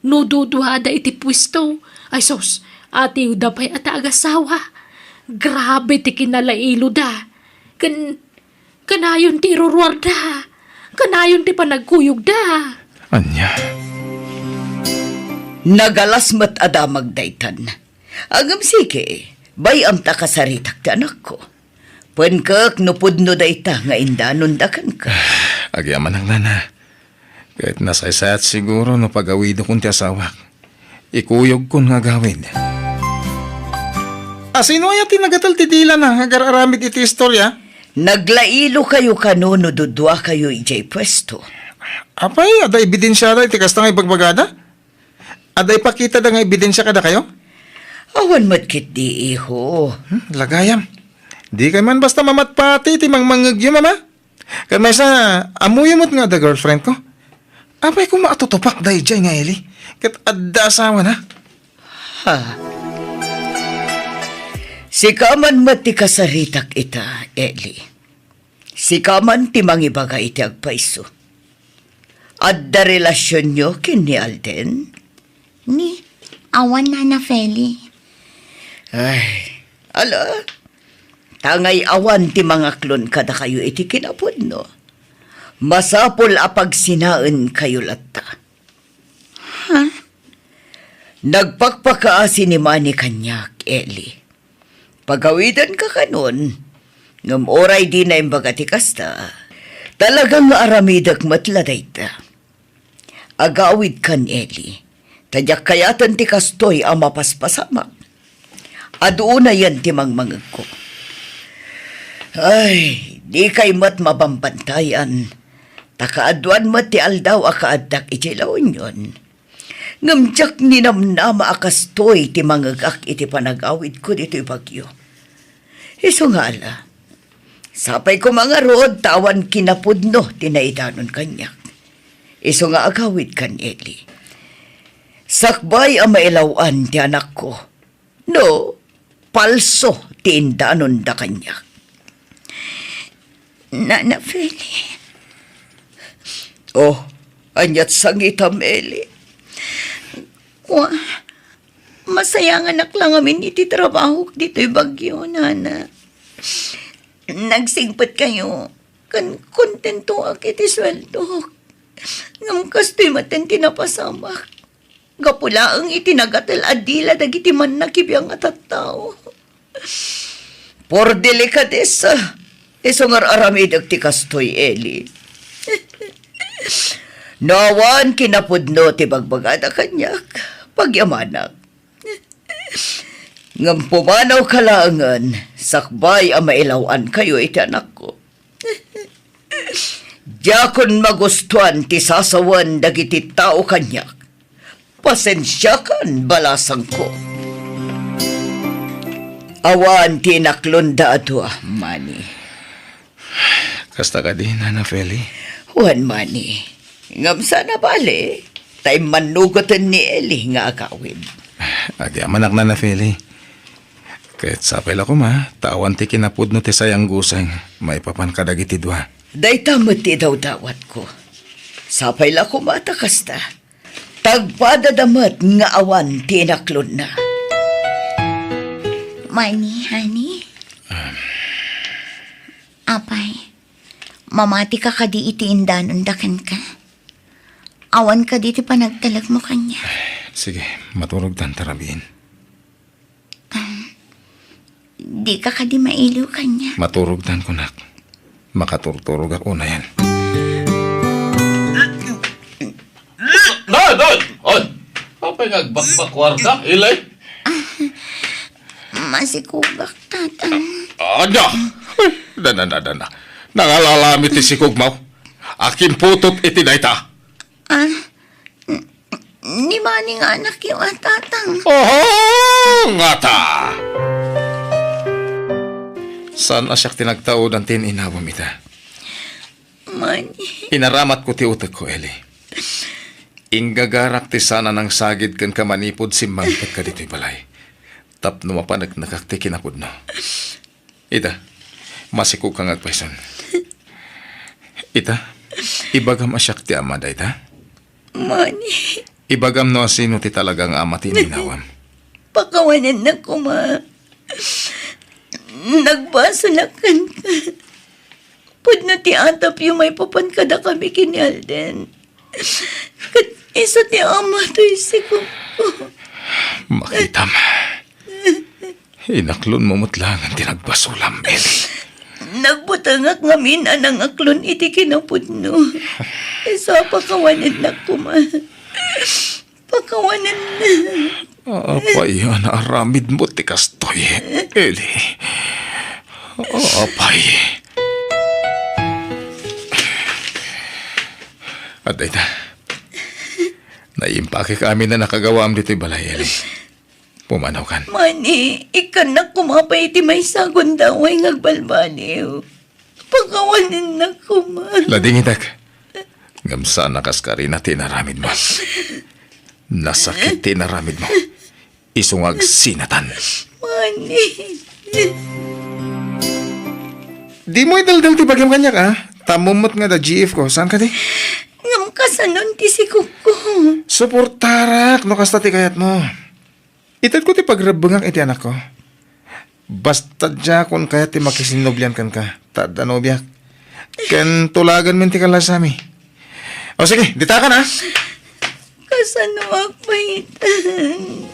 No duduada iti puesto, ay sus, atiwda pay a ta agasawa. Grabe ti kinalailoda. Ken, kanayon ti iruruarda. Kanayon ti panagkuyogda. Ania? Nagalas met a damag daytan. Agem sige, bay-am ta kasaritak ti anakko. Penkek no pudno dayta nga indanonda kenka. Agyamanak, Nana. Ket nasaysayat siguro no pagawidokon ti asawak. Ikuyogkon nga agawid. A, sino aya ti nagatel ti dilana nga agar-aramid iti istoria? Naglailokayo kano no duduakayo idiay puesto? Apay, adda ebidensiada iti kasta nga ibagbagada? Adda ipakitada nga ebidensia kadakayo? Awan met ketdi, iho. Hmm, lagayam. Dikay man basta mamatpati iti mangmangngegyo, Mama. Ket maysa, ammoyo met nga adda girlfriendko. Apay koma a tutupak daydiay nga Eli? Ket adda asawana. Ha? Sika man met ti kasaritak ita, Eli. Sika man ti mangibaga iti agpayso. Adda relasionyo ken ni Alden? Ni, awan, Nana Feli. Ay, ala, ta ngay-awan ti mangaklon kadakayo iti kinapudno. Masapul a pagsinaenkayo latta. Ha? Nagpakpakaasi ni Manny kaniak, Eli. Pagawidanka kanon, ngem uray dina imbaga ti kasta, talaga nga aramidek met la dayta. Agawidkan, Eli, ta diak kayaten ti kastoy a mapaspasamak. Adu unayen ti mangmangegko. Ay, dikay met mabambantayan, ta kaaduan met ti aldaw a kaaddak idiay La Union. Ngem diak ninamnama a kastoy ti mangegak iti panagawidko ditoy Baguio. Isu nga ala, sapay koma ngarud ta awan kinapudno ti naidanon kaniak. Isu nga agawidkan, Eli. Sakbay a mailaw-an ti anakko. No, palso ti indanonda kaniak. Nana Feli. Oh, aniat sangitam, Eli? Kua, masayanganak la ngamin iti trabahok ditoy Baguio, Nana. Nagsingpetkayo, ken kontentoak iti sueldok. Ngem kastoy met ti napasamak. Gapu laeng iti nagatel a dila dagiti mannakibiang a tattao. Por delikadesa, isu nga ar-aramidek ti kastoy, Eli. No awan kinapudno ti bagbagada kaniak, pagyamanak. Ngem pumanawka laengen, sakbay a mailaw-ankayo iti anakko. Diakon magustuan ti sasawen dagiti tao kaniak. Pasensiakan, balasangko. Awan ti inaklonda a dua, Manny. Kasta kadi, Nana Feli? Wen, Manny. Ngem saan a bale, ta immannugoten ni Eli nga agawid. Agyamanak, Nana Feli. Ket sapay la koma, ta awan ti kinapudno ti sayanggusaeng maipapan kadagiti dua. Dayta met ti idawdawatko. Sapay la koma ta kasta. Tagpadada met nga awan ti inaklonna. Manny, honey? Apay, mamatika kadi iti indanonda kenka? Awan kadi ti panagtalekmo kaniak? Sige, maturogtan ta rabiin. Dika kadi mailiw kaniak? Maturogtan, kunak. Makaturturogak unayen. Don! Don! On! Apay nga agbakbakuarka, Eli? Masikugak, Tatang. Ada! Ay, dana, dana, dana. Nangalalamit ti sikugmo. Akin putot iti dayta. Ah, n-, ni Manny nga anakyo a, Tatang. Oho, ngata! Saan a siak ti nagtaudan ti inawam ita? Manny. Inaramatko ti utekko, Eli. Inggagarak ti saan a nangsagid kenka manipud simmangpetka ditoy balay. Tapno mapaneknekak ti kinapudno. Ita, masikogka nga agpayson. Ita, ibagam a siak ti ama dayta? Manny. Ibagam no asino ti talaga nga ama ti ininawam. Pakawanennak koma. Nagbasolak kenka. Pudno ti atapyo maipapan kadakami ken ni Alden. Ket isu ti ama toy sikogko. Makitam. Inaklonmo met laengen ti nagbasolam, Eli. Nagbutengak ngamin a nangaklon iti kinapudno. Isu a pakawanennak koma. Pakawanennak. Apay a naaramidmo ti kastoy, Eli? Apay. Adda ita. Naimpakek amin a nakagawaam ditoy balay, Eli. Pumanawkan. Manny, ikkannak koma pay iti maysa a gundaway nga agbalbaliw. Pakawanennak koma. Ladingitek. Ngem saan a kas karina ti inaramidmo. Nasakit ti inaramidmo. Isu nga agsinatan. Manny. Dimo idaldal ti bagim kaniak, a? Tammo met nga adda G F ko. Saan kadi? Ngem kasanon ti sikogko? Suportarak no kasta ti kayatmo. Itedko ti pagrebbengak iti anakko. Basta diakon kayat ti makisinnobian kenka, ta adda nobiak. Ken tulaganmin ti kallasami. O sige, ditakan, a? Kasanoak pay itan?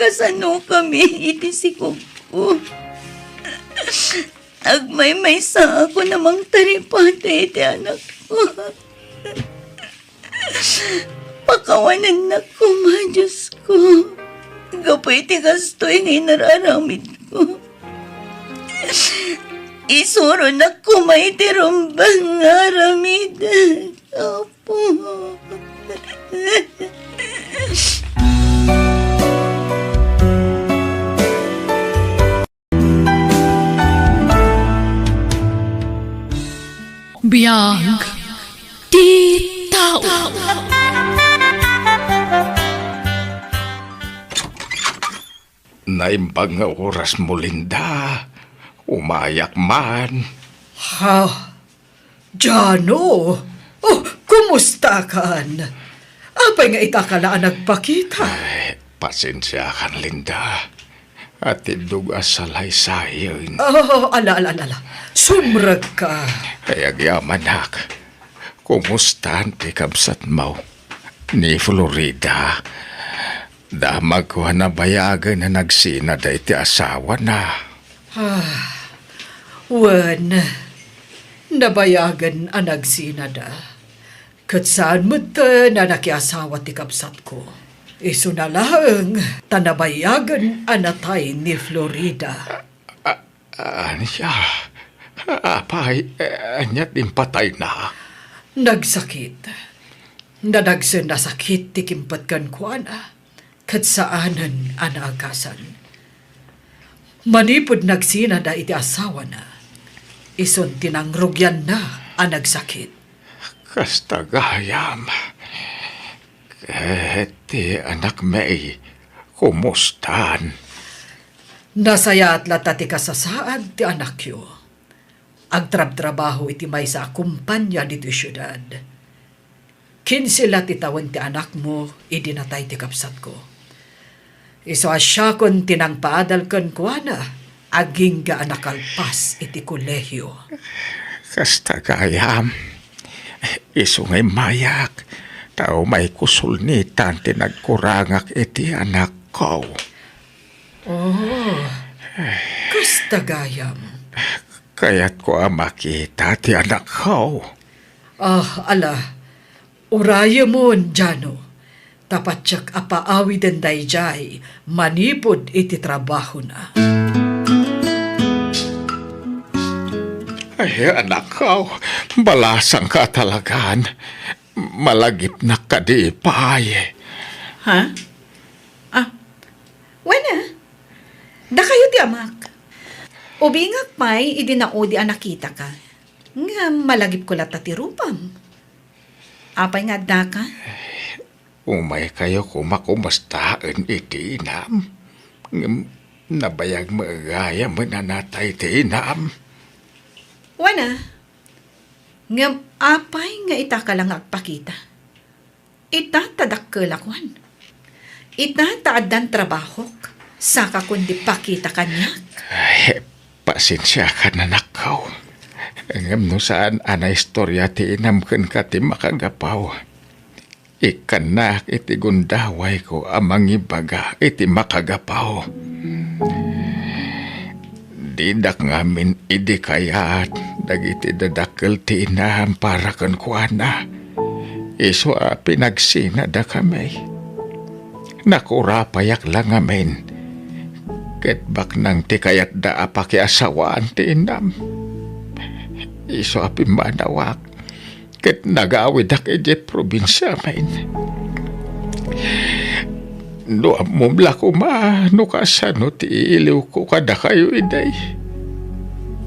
Kasanokami iti sikogko? Agmaymaysaakon a mangtaripatay iti anakko. Pakawanennak koma, Diosko, gapu iti kastoy nga inararamidko. Isuronak koma iti rumbeng nga aramidek, Apo. Biag ti tao. Naimbag nga orasmo, Linda. Umayak man. Ha? Jano? Oh, kumustakan? Apay nga itaka la a nagpakita? Ay, pasensiakan, Linda. Atiddog a salaysayen. Oh, ala, ala, ala, ala. Sumrekka. Ay, agyamanak. Kumustan ti kabsatmo? Ni Florida. Damagko a nabayagen a nagsinada iti asawana. Ah, wen, nabayagen a nagsinada. Ket saan metten a nakiasawa ti kabsatko. Isuna laeng ta nabayagen a natay ni Florida. A-, a-, ania? Apay, eh, ania ti impatayna? Nagsakit. Nadagsen a sakit ti kimpet kenkuana, ket saanen a naagasan. Manipud nagsinada iti asawana, isun ti nangrugianna a nagsakit. Kasta gayam. Ket ti anakmi, kumustan? Nasayaat latta ti kasasaad ti anakyo. Agtrabtrabaho iti maysa a kompania ditoy siudad. Kinse la ti tawen ti anakmo idi natay ti kabsatko. Isu a siakon ti nangpaadal kenkuana, agingga a nakalpas iti kolehio. Kasta gayam. Isu nga immayak, ta umayko sulnitan ti nagkurangak iti anakko. Oh, kasta gayam. Kayatko a makita ti anakko. Ah, ala, urayemon, Jano. Ta patiek a paawiden daydiay manipud iti trabahona. Ay, anakko, balasangka talagan. Malagipnak kadi pay. Ha? Ah, wen a. Dakayo ti amak. Ubingak pay idi naudi a nakitaka. Ngem malagipko latta ti rupam. Apay nga addaka? Umaykayo koma komustaen iti inam. Ngem nabayag met gayam a natay ti inam. Wen a. Ngem apay nga itaka la nga agpakita? Ita ta dakkelak, wen. Ita ta addan trabahok, sakakon di pakita kaniak. Ay, pasensiakan, anakko. Ngem no saan a naistorya ti inam kenka ti makagapu, ikkannak iti gundawayko a mangibaga iti makagapu. Didak ngamin idi kayat dagiti dadakkel ti inam para kenkuana. Isu a pinagsinadakami. Nakurapayak la ngamin. Ket baknang ti kayatda a pakiasawaan ti inam. Isu a pimmanawak. Ket nagawidak idiay probinsiamin. No ammom la koma no kasano ti iiliwko kadakayo idi.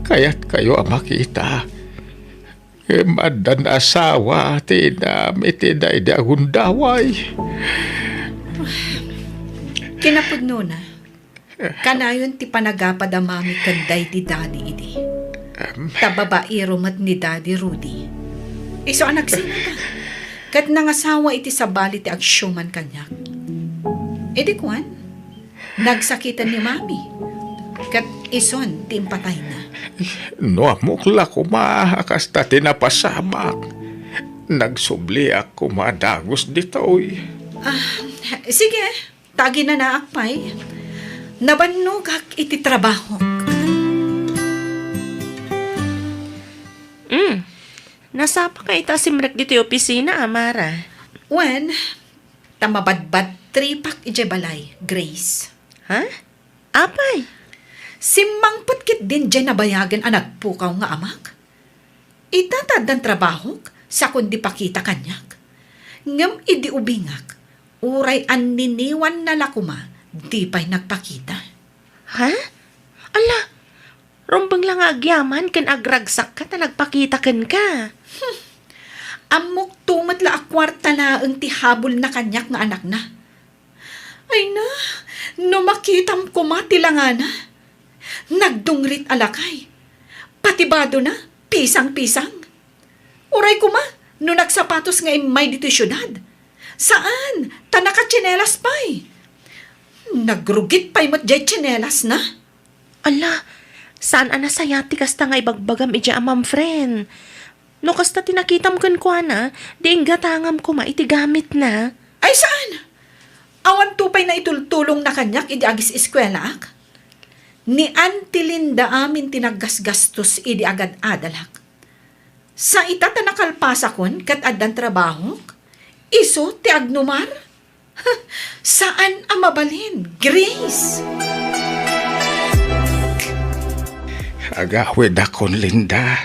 Kayatkayo a makita. Ngem addan asawa ti inam iti daydi a gundaway. Kinapudnona, kanayon ti panagapad a mami ken daydi Daddy idi. Em. Ta babaero met ni Daddy Rudy. Isu a nagsinada. Ket nangasawa iti sabali ti agsiuman kaniak. Idi kuan, nagsakiten ni Mami. Ket isun ti impatayna. No ammok la koma a kasta ti napasamak. Nagsubliak koma a dagus ditoy. Ah, sige. Ta aginanaak pay, nabannogak iti trabahok. Mm. Nasapaka ita a simrek ditoy opisina, Amara? Wen, ta mabadbadtripak idiay balay, Grace. Ha? Apay? Simmangpet ketdin diay nabayagen a nagpukaw nga amak. Ita ta addan trabahok, sakon di pakita kaniak. Ngem idi ubingak, uray anniniwanna la koma, di pay nagpakita. Ha? Ala, rumbeng la nga agyaman ken agragsakka ta nagpakita kenka. Hmm. Ammok to met la a kuarta laeng ti habulna kaniak nga anakna. Ay na, no makitam koma ti langana. Nagdungrit a lakay. Pati badona, pisang-pisang. Uray koma, no nagsapatos nga immay ditoy siudad. Saan, ta nakatsinelas pay. Nagrugit pay met diay tsinelasna. Ala, saan a nasayaat ti kasta nga ibagbagam idiay a ma'am friend. No kasta ti nakitam kenkuana, di inggatangam koma iti gamitna. Ay, saan? Awan to pay naitultulongna kaniak idi agis-eskuelaak? Ni Auntie Linda amin ti naggasgastos idi agad-adalak. Sa ita ta nakalpasakon ket addan trabahok, isu ti agnumar? Saan a mabalin, Grace! Agawidakon, Linda,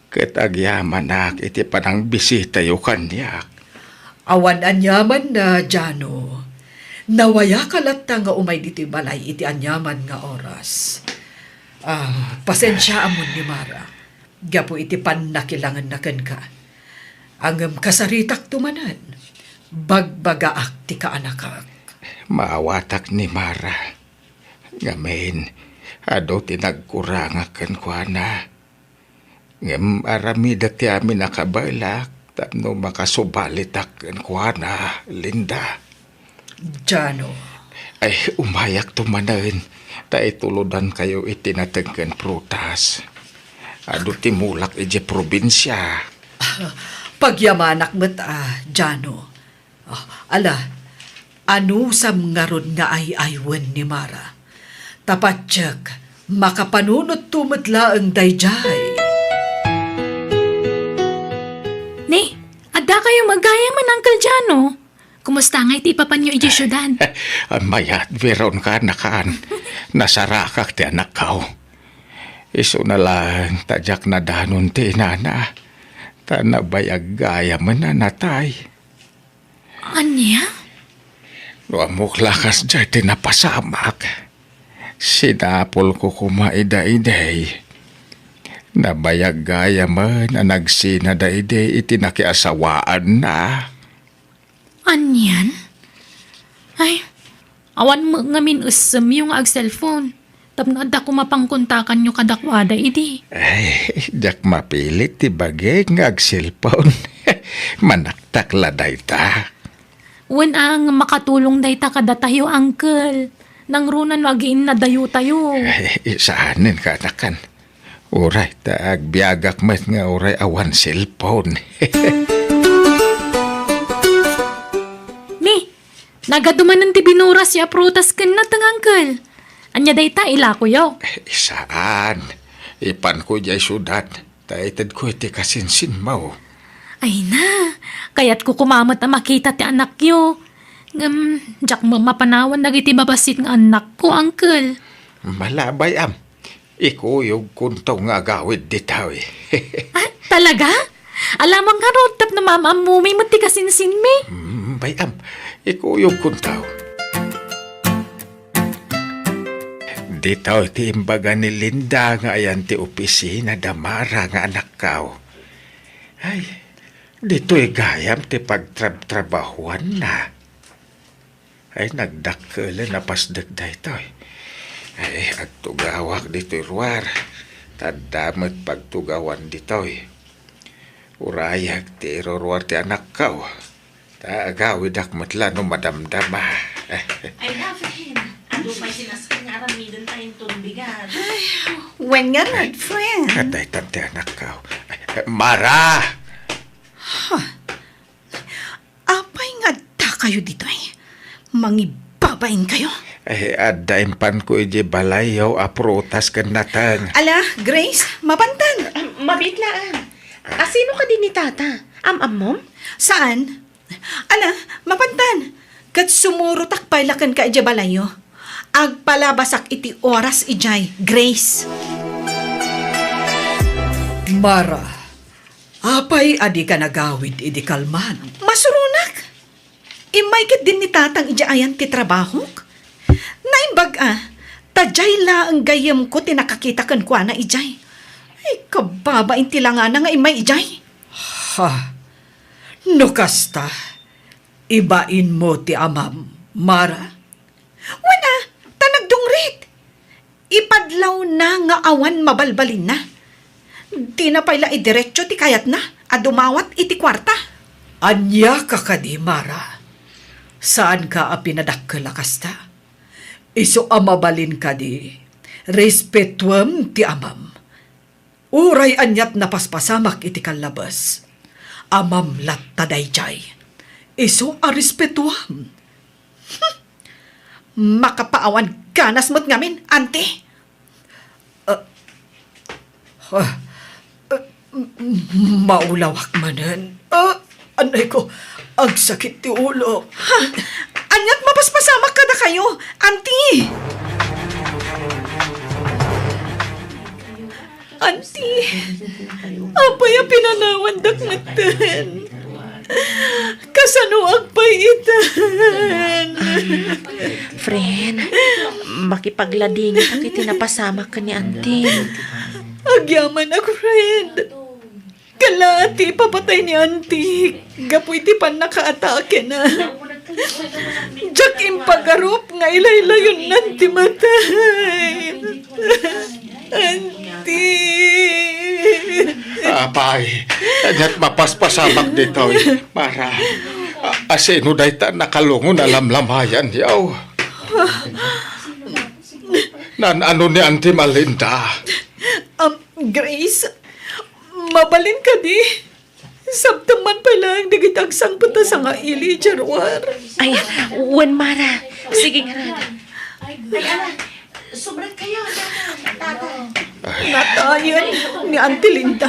ket agyamanak iti panangbisitayo kaniak. Awan aniamanna, Jano. Nawayaka latta nga umay ditoy balay iti aniaman nga oras. Ah, pasensiaamon ni Mara gapu iti pannakilangenna kenka. Ngem kasaritakto manen, bagbagaak ti kaanakak. Maawatak ni Mara. Ngamin, adu ti nagkurangak kenkuana. Ngem aramidek ti amin a kabaelak tapno makasubalitak kenkuana, Linda. Jano. Ay, umayakto manen, ta itulodankayo iti nateng ken prutas. Adu ti mulak idiay probinsia. Pagyamanak met, a, Jano. Ah, ala, anusam ngarud nga ay-aywen ni Mara? Ta patiek, makapanunotto met laeng daydiay. Ni, addakayo met gayamen, Uncle Jano. Kumusta ngay ti ipapanyo idiay siudad? Mayat, Veron, kaanakan. Nasarakak ti anakko. Isuna laeng ta diak nadanon ti inana, ta nabayag gayamen a natay. Ania? No ammok la kasdiay ti napasamak, sinapulko koma ida idi. Nabayag gayamen a nagsina daydi iti nakiasawaanna. Anian? Ay, awan met ngamin essemyo nga agselpon. Tapno adda koma pangkontakanyo kadakuada idi. Ay, diak mapilit ti bagik nga agselpon. Manaktak la dayta. Wen a nga makatulong dayta kadatayo, Uncle. Nangruna no agiinnadayotayo. Ay, saanen, kaanakan. Uray, ta agbiagak met nga uray awan selpon. Ni, nagadu manen ti binuras ya prutas ken nateng, Uncle. Ania dayta, ilakoyo? Eh, saan. Ipanko idiay siudad, ta itedko iti kasinsinmo. Ay na, kayatko koma met a makita ti anakyo. Ngem, diak met mapanawan dagiti babassit nga annakko, Uncle. Malabay, am. Ikuyogkonto nga agawid ditoy. Ah, talaga? Alamang ngarud tapno maam-ammomi met ti kasinsinmi. Mm, bay-am, ikuyogkonto. Ditoy ti imbaga ni Linda nga ayan ti opisina da Mara nga anakko. Ay, ditoy gayam ti pagtrabtrabahuanna. Ay, nagdakkelen a pasdek daytoy. Ay, agtugawak ditoy ruar. Ta adda met pagtugawan ditoy. Urayak ti iruruar ti anakko. Ta agawidak met la no madamdama. Ay, na, friend. Adu pay ti nasken nga aramidentayo inton bigat. Ay, wen ngarud, friend. Ay, daytan ti anakko. Ay, Mara! Huh. Apay nga addakayo ditoy? Mangibabainkayo? Eh, adda impanko idiay balayyo a prutas ken nateng. Ala, Grace, mapantan. Ah, mabiit laeng. A, sino kadi ni Tata? Am-ammom? Saan? Ala, mapantan. Ket sumurotak pay la kenka idiay balayyo. Agpalabasak iti oras idiay, Grace. Mara, apay a dika nagawid idi kalman? Masuronak. Immay ketdin ni Tatang idiay ayan ti trabahok. Naimbag a, ta diay laeng gayyemko ti nakakita kenkuana idiay. Ay, kababain ti langana nga immay idiay. Ha? No kasta, ibainmo ti amam, Mara? Wen a, ta nagdungrit. Ipadlawna nga awan mabalbalinna. Dina pay la idiretso ti kayatna a dumawat iti kuarta. Ania ka kadi, Mara? Saanka a pinadakkel a kasta? Isu a mabalin kadi, respetuem ti amam. Uray aniat napaspasamak iti kallabes, amam latta daydiay. Isu a respetuam. Hmm. Makapaawan ganas met ngamin, anti. Ah, ah, ah, m-, m-, maulawak manen. Ah, anay ko, agsakit ti ulo. Ha? Aniat mapaspasamak kadakayo, anti? Auntie, apay a pinanawandak metten? Kasanoak pay itan? Friend, makipagladingitak iti napasamak ken ni Auntie. Agyamanak, friend. Kala ti ipapatay ni Auntie gapu iti pannakaatakena. Diak impagarup nga ilaylayonnan ti matay. Auntie. Apay, ania't mapaspasamak ditoy, Mara? A-, asino dayta nakalungon a lamlamayan, yaw? Nan-ano ni Auntie Malinda? Um, Grace, mabalin kadi? Sabtem man pay laeng dagiti agsangpet a sangaili idiay ruar. Ay, wen, Mara. Sige ngarud. Ay, ala, subrek kayo, tata, tata. Natayen ni Auntie Linda.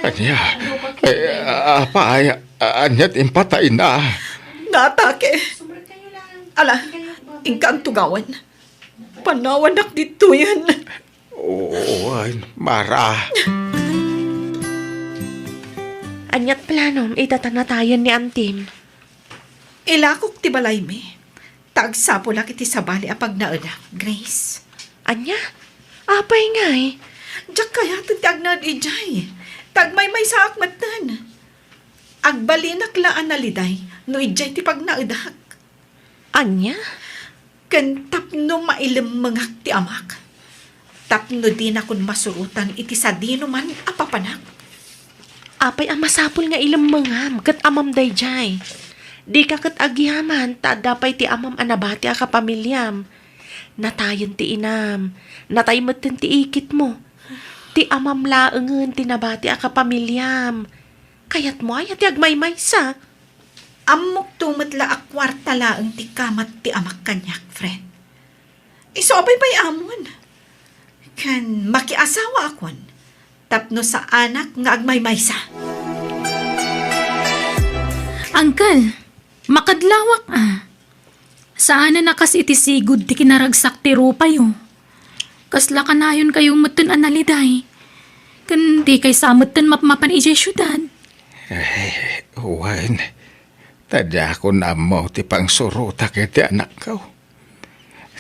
Ania? Eh, apay, ania't impatayna? Naatake. Ala, inka tugawan. Panawanak ditoyen. Oo, ay, Mara. Ania't planom ita ta natayen ni Auntie? Ilakok ti balaymi, ta agsapulak iti sabali a pagnaedak, Grace. Ania? Apay ngay? Diak kayaten ti agnaed idiay. Ta agmaymaysaak metten. Agbalinak la a naliday no idiay ti pagnaedak. Ania? Ken tapno mailemmengak ti amak, tapno dinakon masurotan iti sadinoman a papanak. Apay a masapul nga ilemmengam ket amam daydiay? Dika ket agyaman ta adda pay ti amam a nabati a kapamiliam. Natayen ti inam, natay metten ti ikitmo. Ti amam laengen ti nabati a kapamiliam. Kayatmo aya ti agmaymaysa? Ammokto met la a kuarta laeng ti kamat ti amak kaniak, friend. Isu a paypay-amon. Ken makiasawaakon tapno saanak nga agmaymaysa. Uncle, makadlawak a. Saanen a kas iti sigud ti kinaragsak ti rupayo. Kasla kanayonkayo metten a naliday. Ken dikay sa metten mapmapan idiay siudad. Eh, wen, ta diakon ammo ti pangsurotak iti anakko.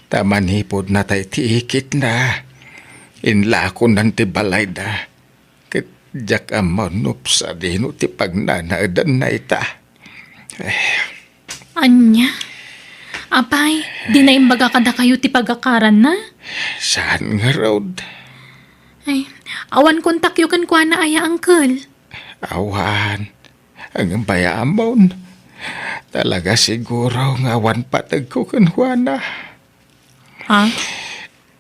Ta manipud natay ti ikitna, inlakonan ti balayda. Ket diak ammo no sadino ti pagnanaedanna ita. Eh. Ania? Apay, di naimbaga kadakayo ti pagakaranna? Saan ngarud? Ay, awan kontakyo kenkuana aya, uncle? Awan. Ngem bay-amon. Talaga siguro nga awan pategko kenkuana. Ha?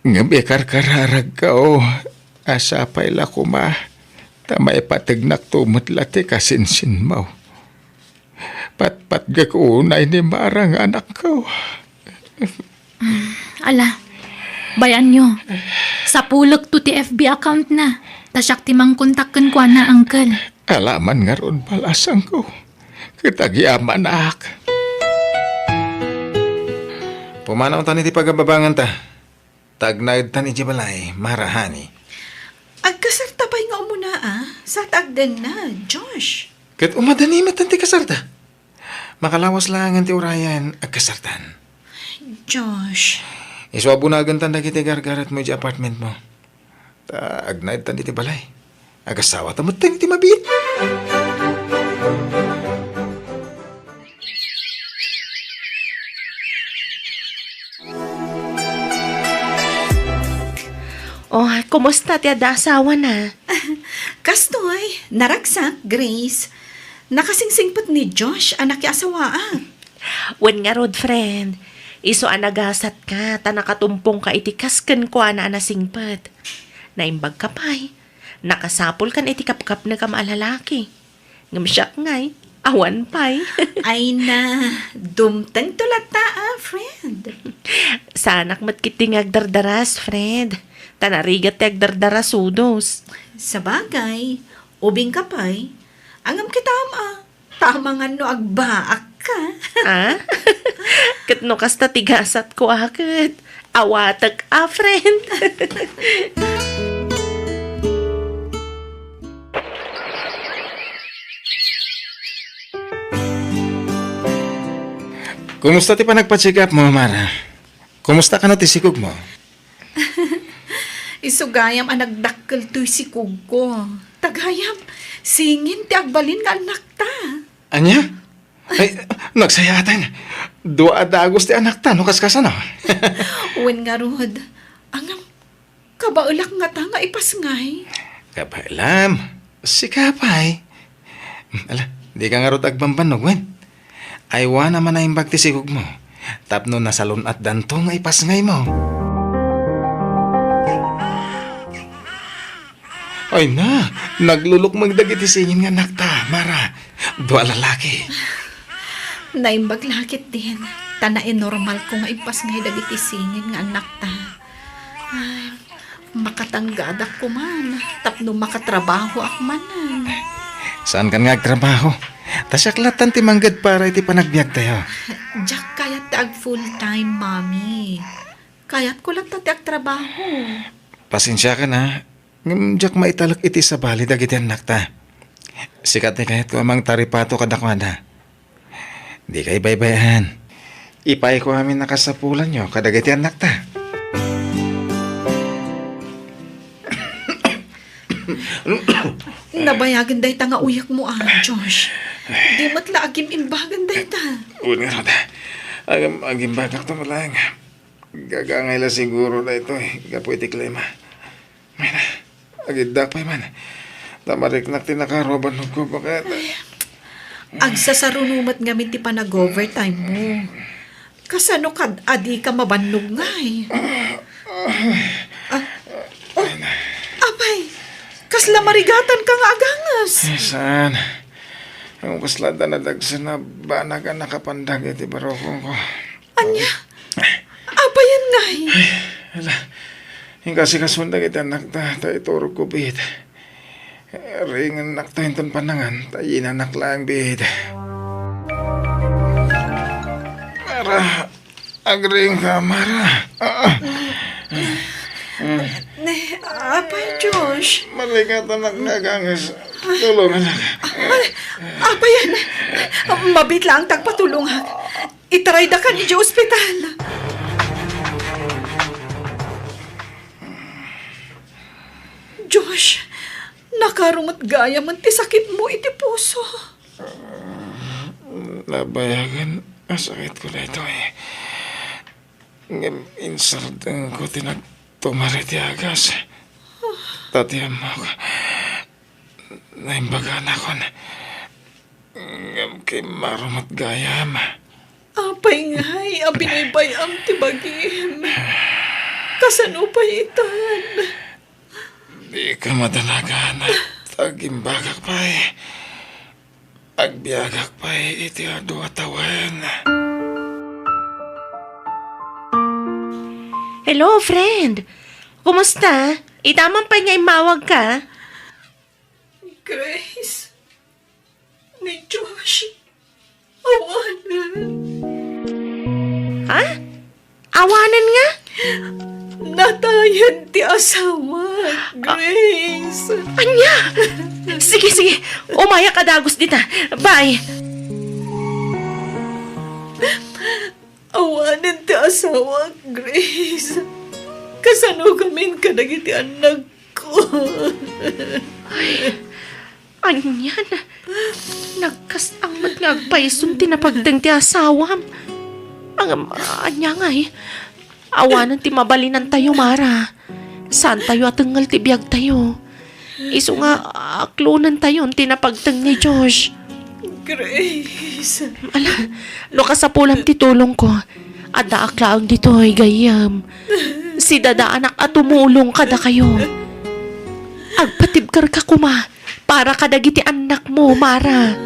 Ngem ikarkararagko, a sapay la koma, ta maipategnakto met la ti kasinsinmo. Patpatgek unay ni Mara nga anakko. Ala, bay-anyo. Sapulekto ti F B account na. Ta siak ti mangkontak kenkuana, uncle. Ala man ngarud, balasangko. Ket agyamanak. Pumanawtan iti pagababanganta. Ta agnaedtan idiay balay, Mara, honey. Agkasarta pay nga umuna, a? Sa ta agdenna, Josh. Ket umadani met ti kasarta. Makalawas laengen ti urayen, agkasartan. Josh. Isu a bunagentan dagiti gargaretmo idiay apartmentmo. Ta agnaedtan iti balay. Agasawata metten iti mabiit. Oh, kumusta ti adda asawana? Kastoy, naragsak, Grace. Nakasingsingpet ni Josh a nakiasawaak. Wen ngarud, friend, isu a nagasatka ta nakatumpongka iti kas kenkuana a nasingpet. Naimbagka pay, nakasapulkan iti kapkapnekam a lalaki. Ngem siak ngay, awan pay. Ay na, dumtengto latta a, friend. Saanak met ketdi nga agdardaras, friend. Ta narigat ti agdardarasudos. Sabagay, ubingka pay. Ngem kitam a, tamangan no agbaakka. Ah? Ket no kasta ti gasatko a ket, awatek a, friend. Kumusta ti panagpa-check up mo, Mara? Kumusta kano ti sikog mo? Isu gayam a nagdakkel toy sikogko. Ta gayam, singin ti agbalin nga annakta. Ania? Ay, nagsayaaten. Dua a dagus ti annakta, no kaskasano? Wen ngarud, angam, kabaelak ngata nga ipasngay. Kabaelam, sika pay. Ala, dika ngarud agbambannog, wen? Aywanam a naimbag ti sikog mo, tapno nasalun-atdanto nga ipasngay mo. Ay na, naglulukmeng dagiti singin nga annakta, Mara. Dua a lalaki. Naimbag la ketdin, ta nainormalko nga ipasngay dagiti singin nga annakta. Ay, makatanggadak koman, tapno makatrabahoak manen. Saankan nga agtrabaho? Ta siak lattan ti manggad para iti panagbiagtayo. Diak kayat ti ag full-time, Mami. Kayatko latta ti agtrabaho. Pasensiakan a, ngem diak maitalek iti sabali dagiti annakta. Sika ti kayatko a mangtaripato kadakuada. Dika ibaybay-an. Ipaayko amin a kasapulanyo kadagiti annakta. Nabayagen dayta nga uyekmo, a, Josh. Di met la agim-imbagan dayta. Wen ngarud, agim-, agimbagakto met laeng. Gagangay la siguro daytoy gapu iti klima. Ay na, agiddak pay man. Ta mariknak ti nakaro a bannogko, baket. Ay, agsasaruno met ngamin ti panag-overtime mo. Kasano kad a dika mabannog ngay? Ah, oh, apay, kasla marigatanka nga aganges? Saan? Ang kasla da nadagsen a banag a nakapandag iti barukongko. Ania? Apayen ngay? Ay, ala. Inkasikasuan dagiti annakta, ta iturogko biit. Ringennakto inton panangan, ta yinanak laeng biit. Mara, agring ka, Mara. Ah. Ne, apay, Josh? Marigatanak nga aganges. Tulonganak. Ay, apayen? Mabiit laeng ti agpatulongak. Itaraydaka idiay ospital. Josh, nakaro met gayamen ti sakitmo iti puso. Nabayagen a sakitko daytoy. Ngem insardengko ti nagtumar iti agas. Ta ti ammok, naimbaganakon. Ngem kimmaro met gayam. Apay ngay a binaybay-am ti bagim? Kasano pay itan? Dika madanagan, ta agimbagak pay. Agbiagak pay iti adu a tawen. Hello, friend. Kumusta? Ita man pay nga immawagka? Grace, ni Josh, awanen. Ha? Awanen nga? Natayen ti asawa, Grace. Ania? Sige, sige. Umayak a dagus dita. Bye. Awanen ti asawa, Grace. Kasano gamin kadagiti annakko? Ay, anian? Nagkastang met nga agpaisum ti napagteng ti asawam. Ang, ania ngay? Awanen ti mabalinantayo, Mara. Saantayo a tengngel ti biagtayo. Isu nga, aklonentayon ti napagteng ni Josh. Grace. Ala, no kasapulam ti tulongko, addaak laeng ditoy, gayyem. Sidadaanak a tumulong kadakayo. Agpatibkerka koma para kadagiti annakmo, Mara.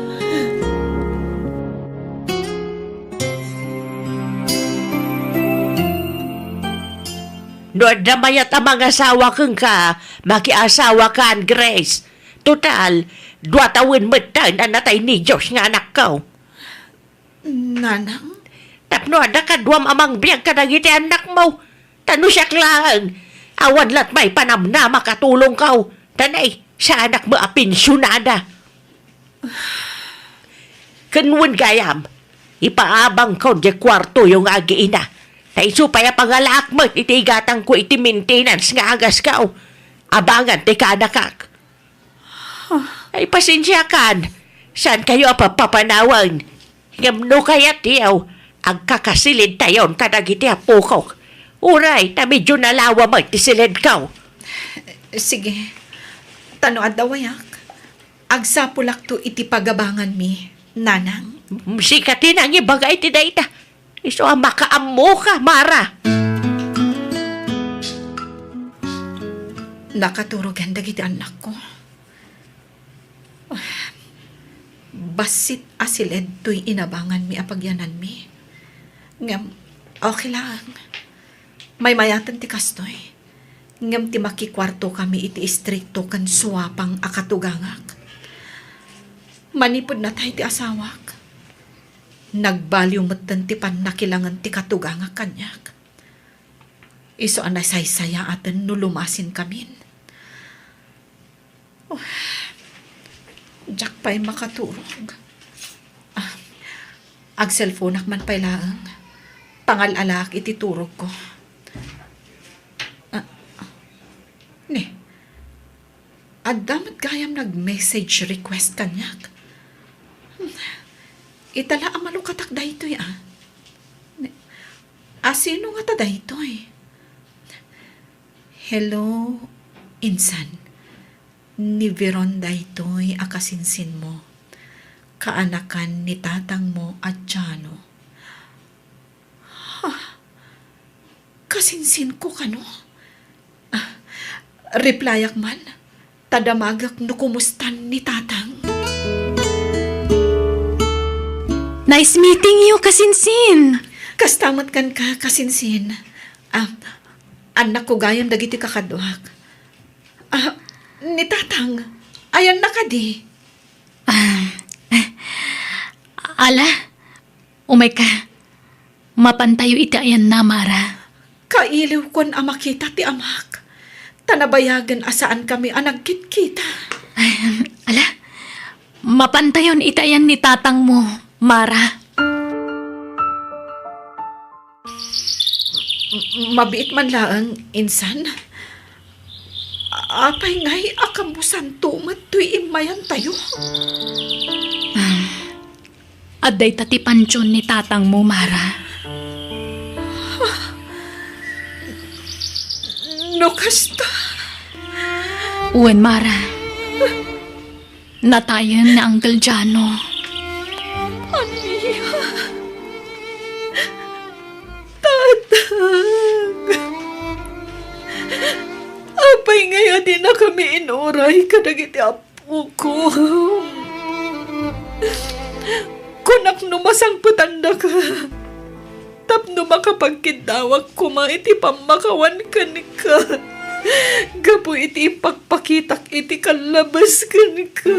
No adda mayat a mangasawa kenka, makiasawakan, Grace. Total, dua tawen metten a natay ni Josh nga anakko. Nanang? Tapno adda kaduam a mangbiag kadagiti annakmo. Ta no siak laeng, awan lat maipanamnama a tulongko. Ta nay, saanak met a pensionada. Ken wen gayam, Ipaabangko diay kuartoyo nga agiina. Ta isu pay a pangalaak met iti igatangko iti maintenance nga agaskaw. Abangan ti kaanakak. Ay, pasensiakan. Saankayo a papapanawen? Ngem no kayatyo, agkakasilidtayon kadagiti apokok. Uray, ta medyo nalawa met ti silidko. Sige. Ta no adda wayak, agsapulakto iti pagabanganmi, nanang. Sika ti nangibaga iti dayta. Isu a makaammoka, Mara. Nakaturogan dagiti annakko. Bassit a siled toy inabanganmi a pagyananmi. Ngem, okay lang. Maymayaten ti kastoy. Ngem ti makikuartokami iti istrikto ken suapang a katugangak. Manipud natay ti asawak, nagbaliw metten ti pannakilangen ti katugangak kaniak. Isu a nasaysayaaten no lumasinkamin. Oh, diak pay makaturog. Ah, agselfonak man pay laeng. Pangal-alaak iti turogko. Ah, ni, adda met gayam nag-message request kaniak. Hmm, ita la a malukatak daytoy, ah. Ni, asino ngata daytoy? Hello, insan. Ni Veron daytoy a kasinsinmo. Kaanakan ni tatangmo a Jano. Ha? Kasinsinko kano? Ah, replyak man, ta damagek no kumustan ni tatang. Nice meeting you, kasinsin! Kasta met kenka, kasinsin. Ah, annakko gayam dagiti kakaduak. Ah, ni tatang, ayanna kadi? Ah, ala, umayka. Mapantayo iti ayanna, Mara. Kailiwkon a makita ti amak, ta nabayagen a saankami a nagkitkita. Ay, ala, mapantayon iti ayan ni tatangmo, Mara. M-, mabiit man laeng, insan. Apay ngay a kabusanto met toy immayantayo? Ah, adda ita ti pantion ni tatangmo, Mara. No kasta? Wen, Mara. Natayen ni Uncle Jano. Ania? Tatang! Apay ngay a dinakami inuray kadagiti apoko? Kunak no masangpetandaka. Tapno makapagkiddawak koma iti pammakawan kenka, gapu iti impakpakitak iti kallabas kenka.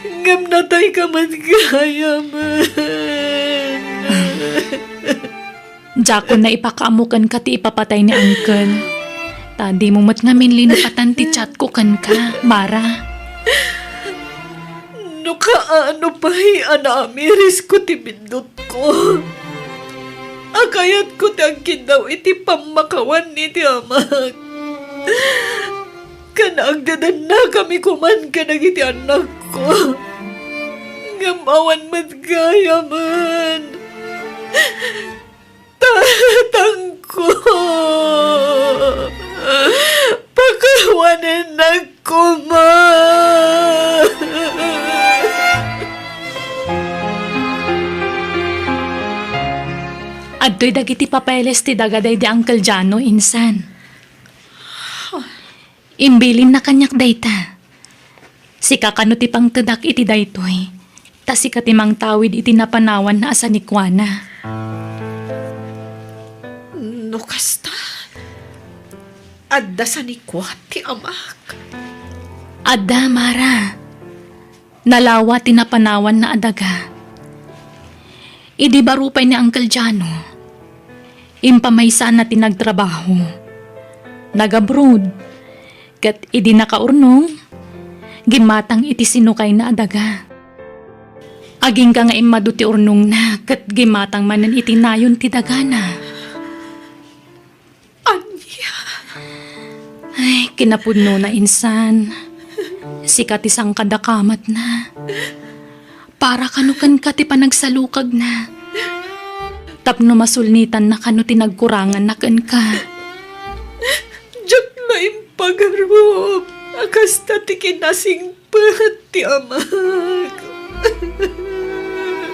Ngem natayka met gayamen. Diakon na ipakaammo kenka ti ipapatay ni Uncle. Ta dimo met ngamin linupatan ti chatko kenka, Mara. No kaano pay a naamirisko ti biddutko, a kayatko ti agkiddaw iti pammakawan iti amak. Ken agdedennakami koman kadagiti annakko. Ngem awan met gayamen. Tatangko, pakawanennak koma. Adtoy dagiti papeles ti daga daydi Uncle Jano, insan. Imbilinna kaniak dayta. Sika kano ti pangtedak iti daytoy, ta sika ti mangtawid iti napanawanna a sanikuana. No kasta, adda sanikua ti amak? Adda, Mara. Nalawa ti napanawanna a daga. Idi baro pay ni Uncle Jano, impamaysana ti nagtrabaho. Nag-abroad, ket idi nakaurnong, gimmatang iti sinukayna a daga. Agingga nga immadu ti urnongna ket gimmatang manen iti nayon ti dagana. Ania? Ay, kinapudnona insan. Sika ti sangkadakamatna. Para kano kenka ti panagsalukagna. Tapno masulnitanna kano ti nagkuranganna kenka. Diak la impagarup a kasta ti kinasing pet ti amak.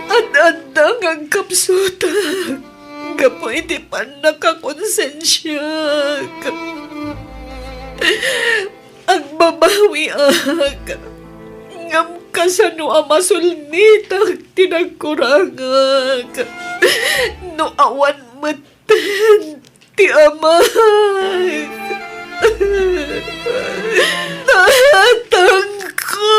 Ad-adda nga agkapsutak gapu iti pannakakonsensiak. Agbabawiak, ngem kasano a masulnitak ti nagkurangak no awan metten ti amak? Tatangko!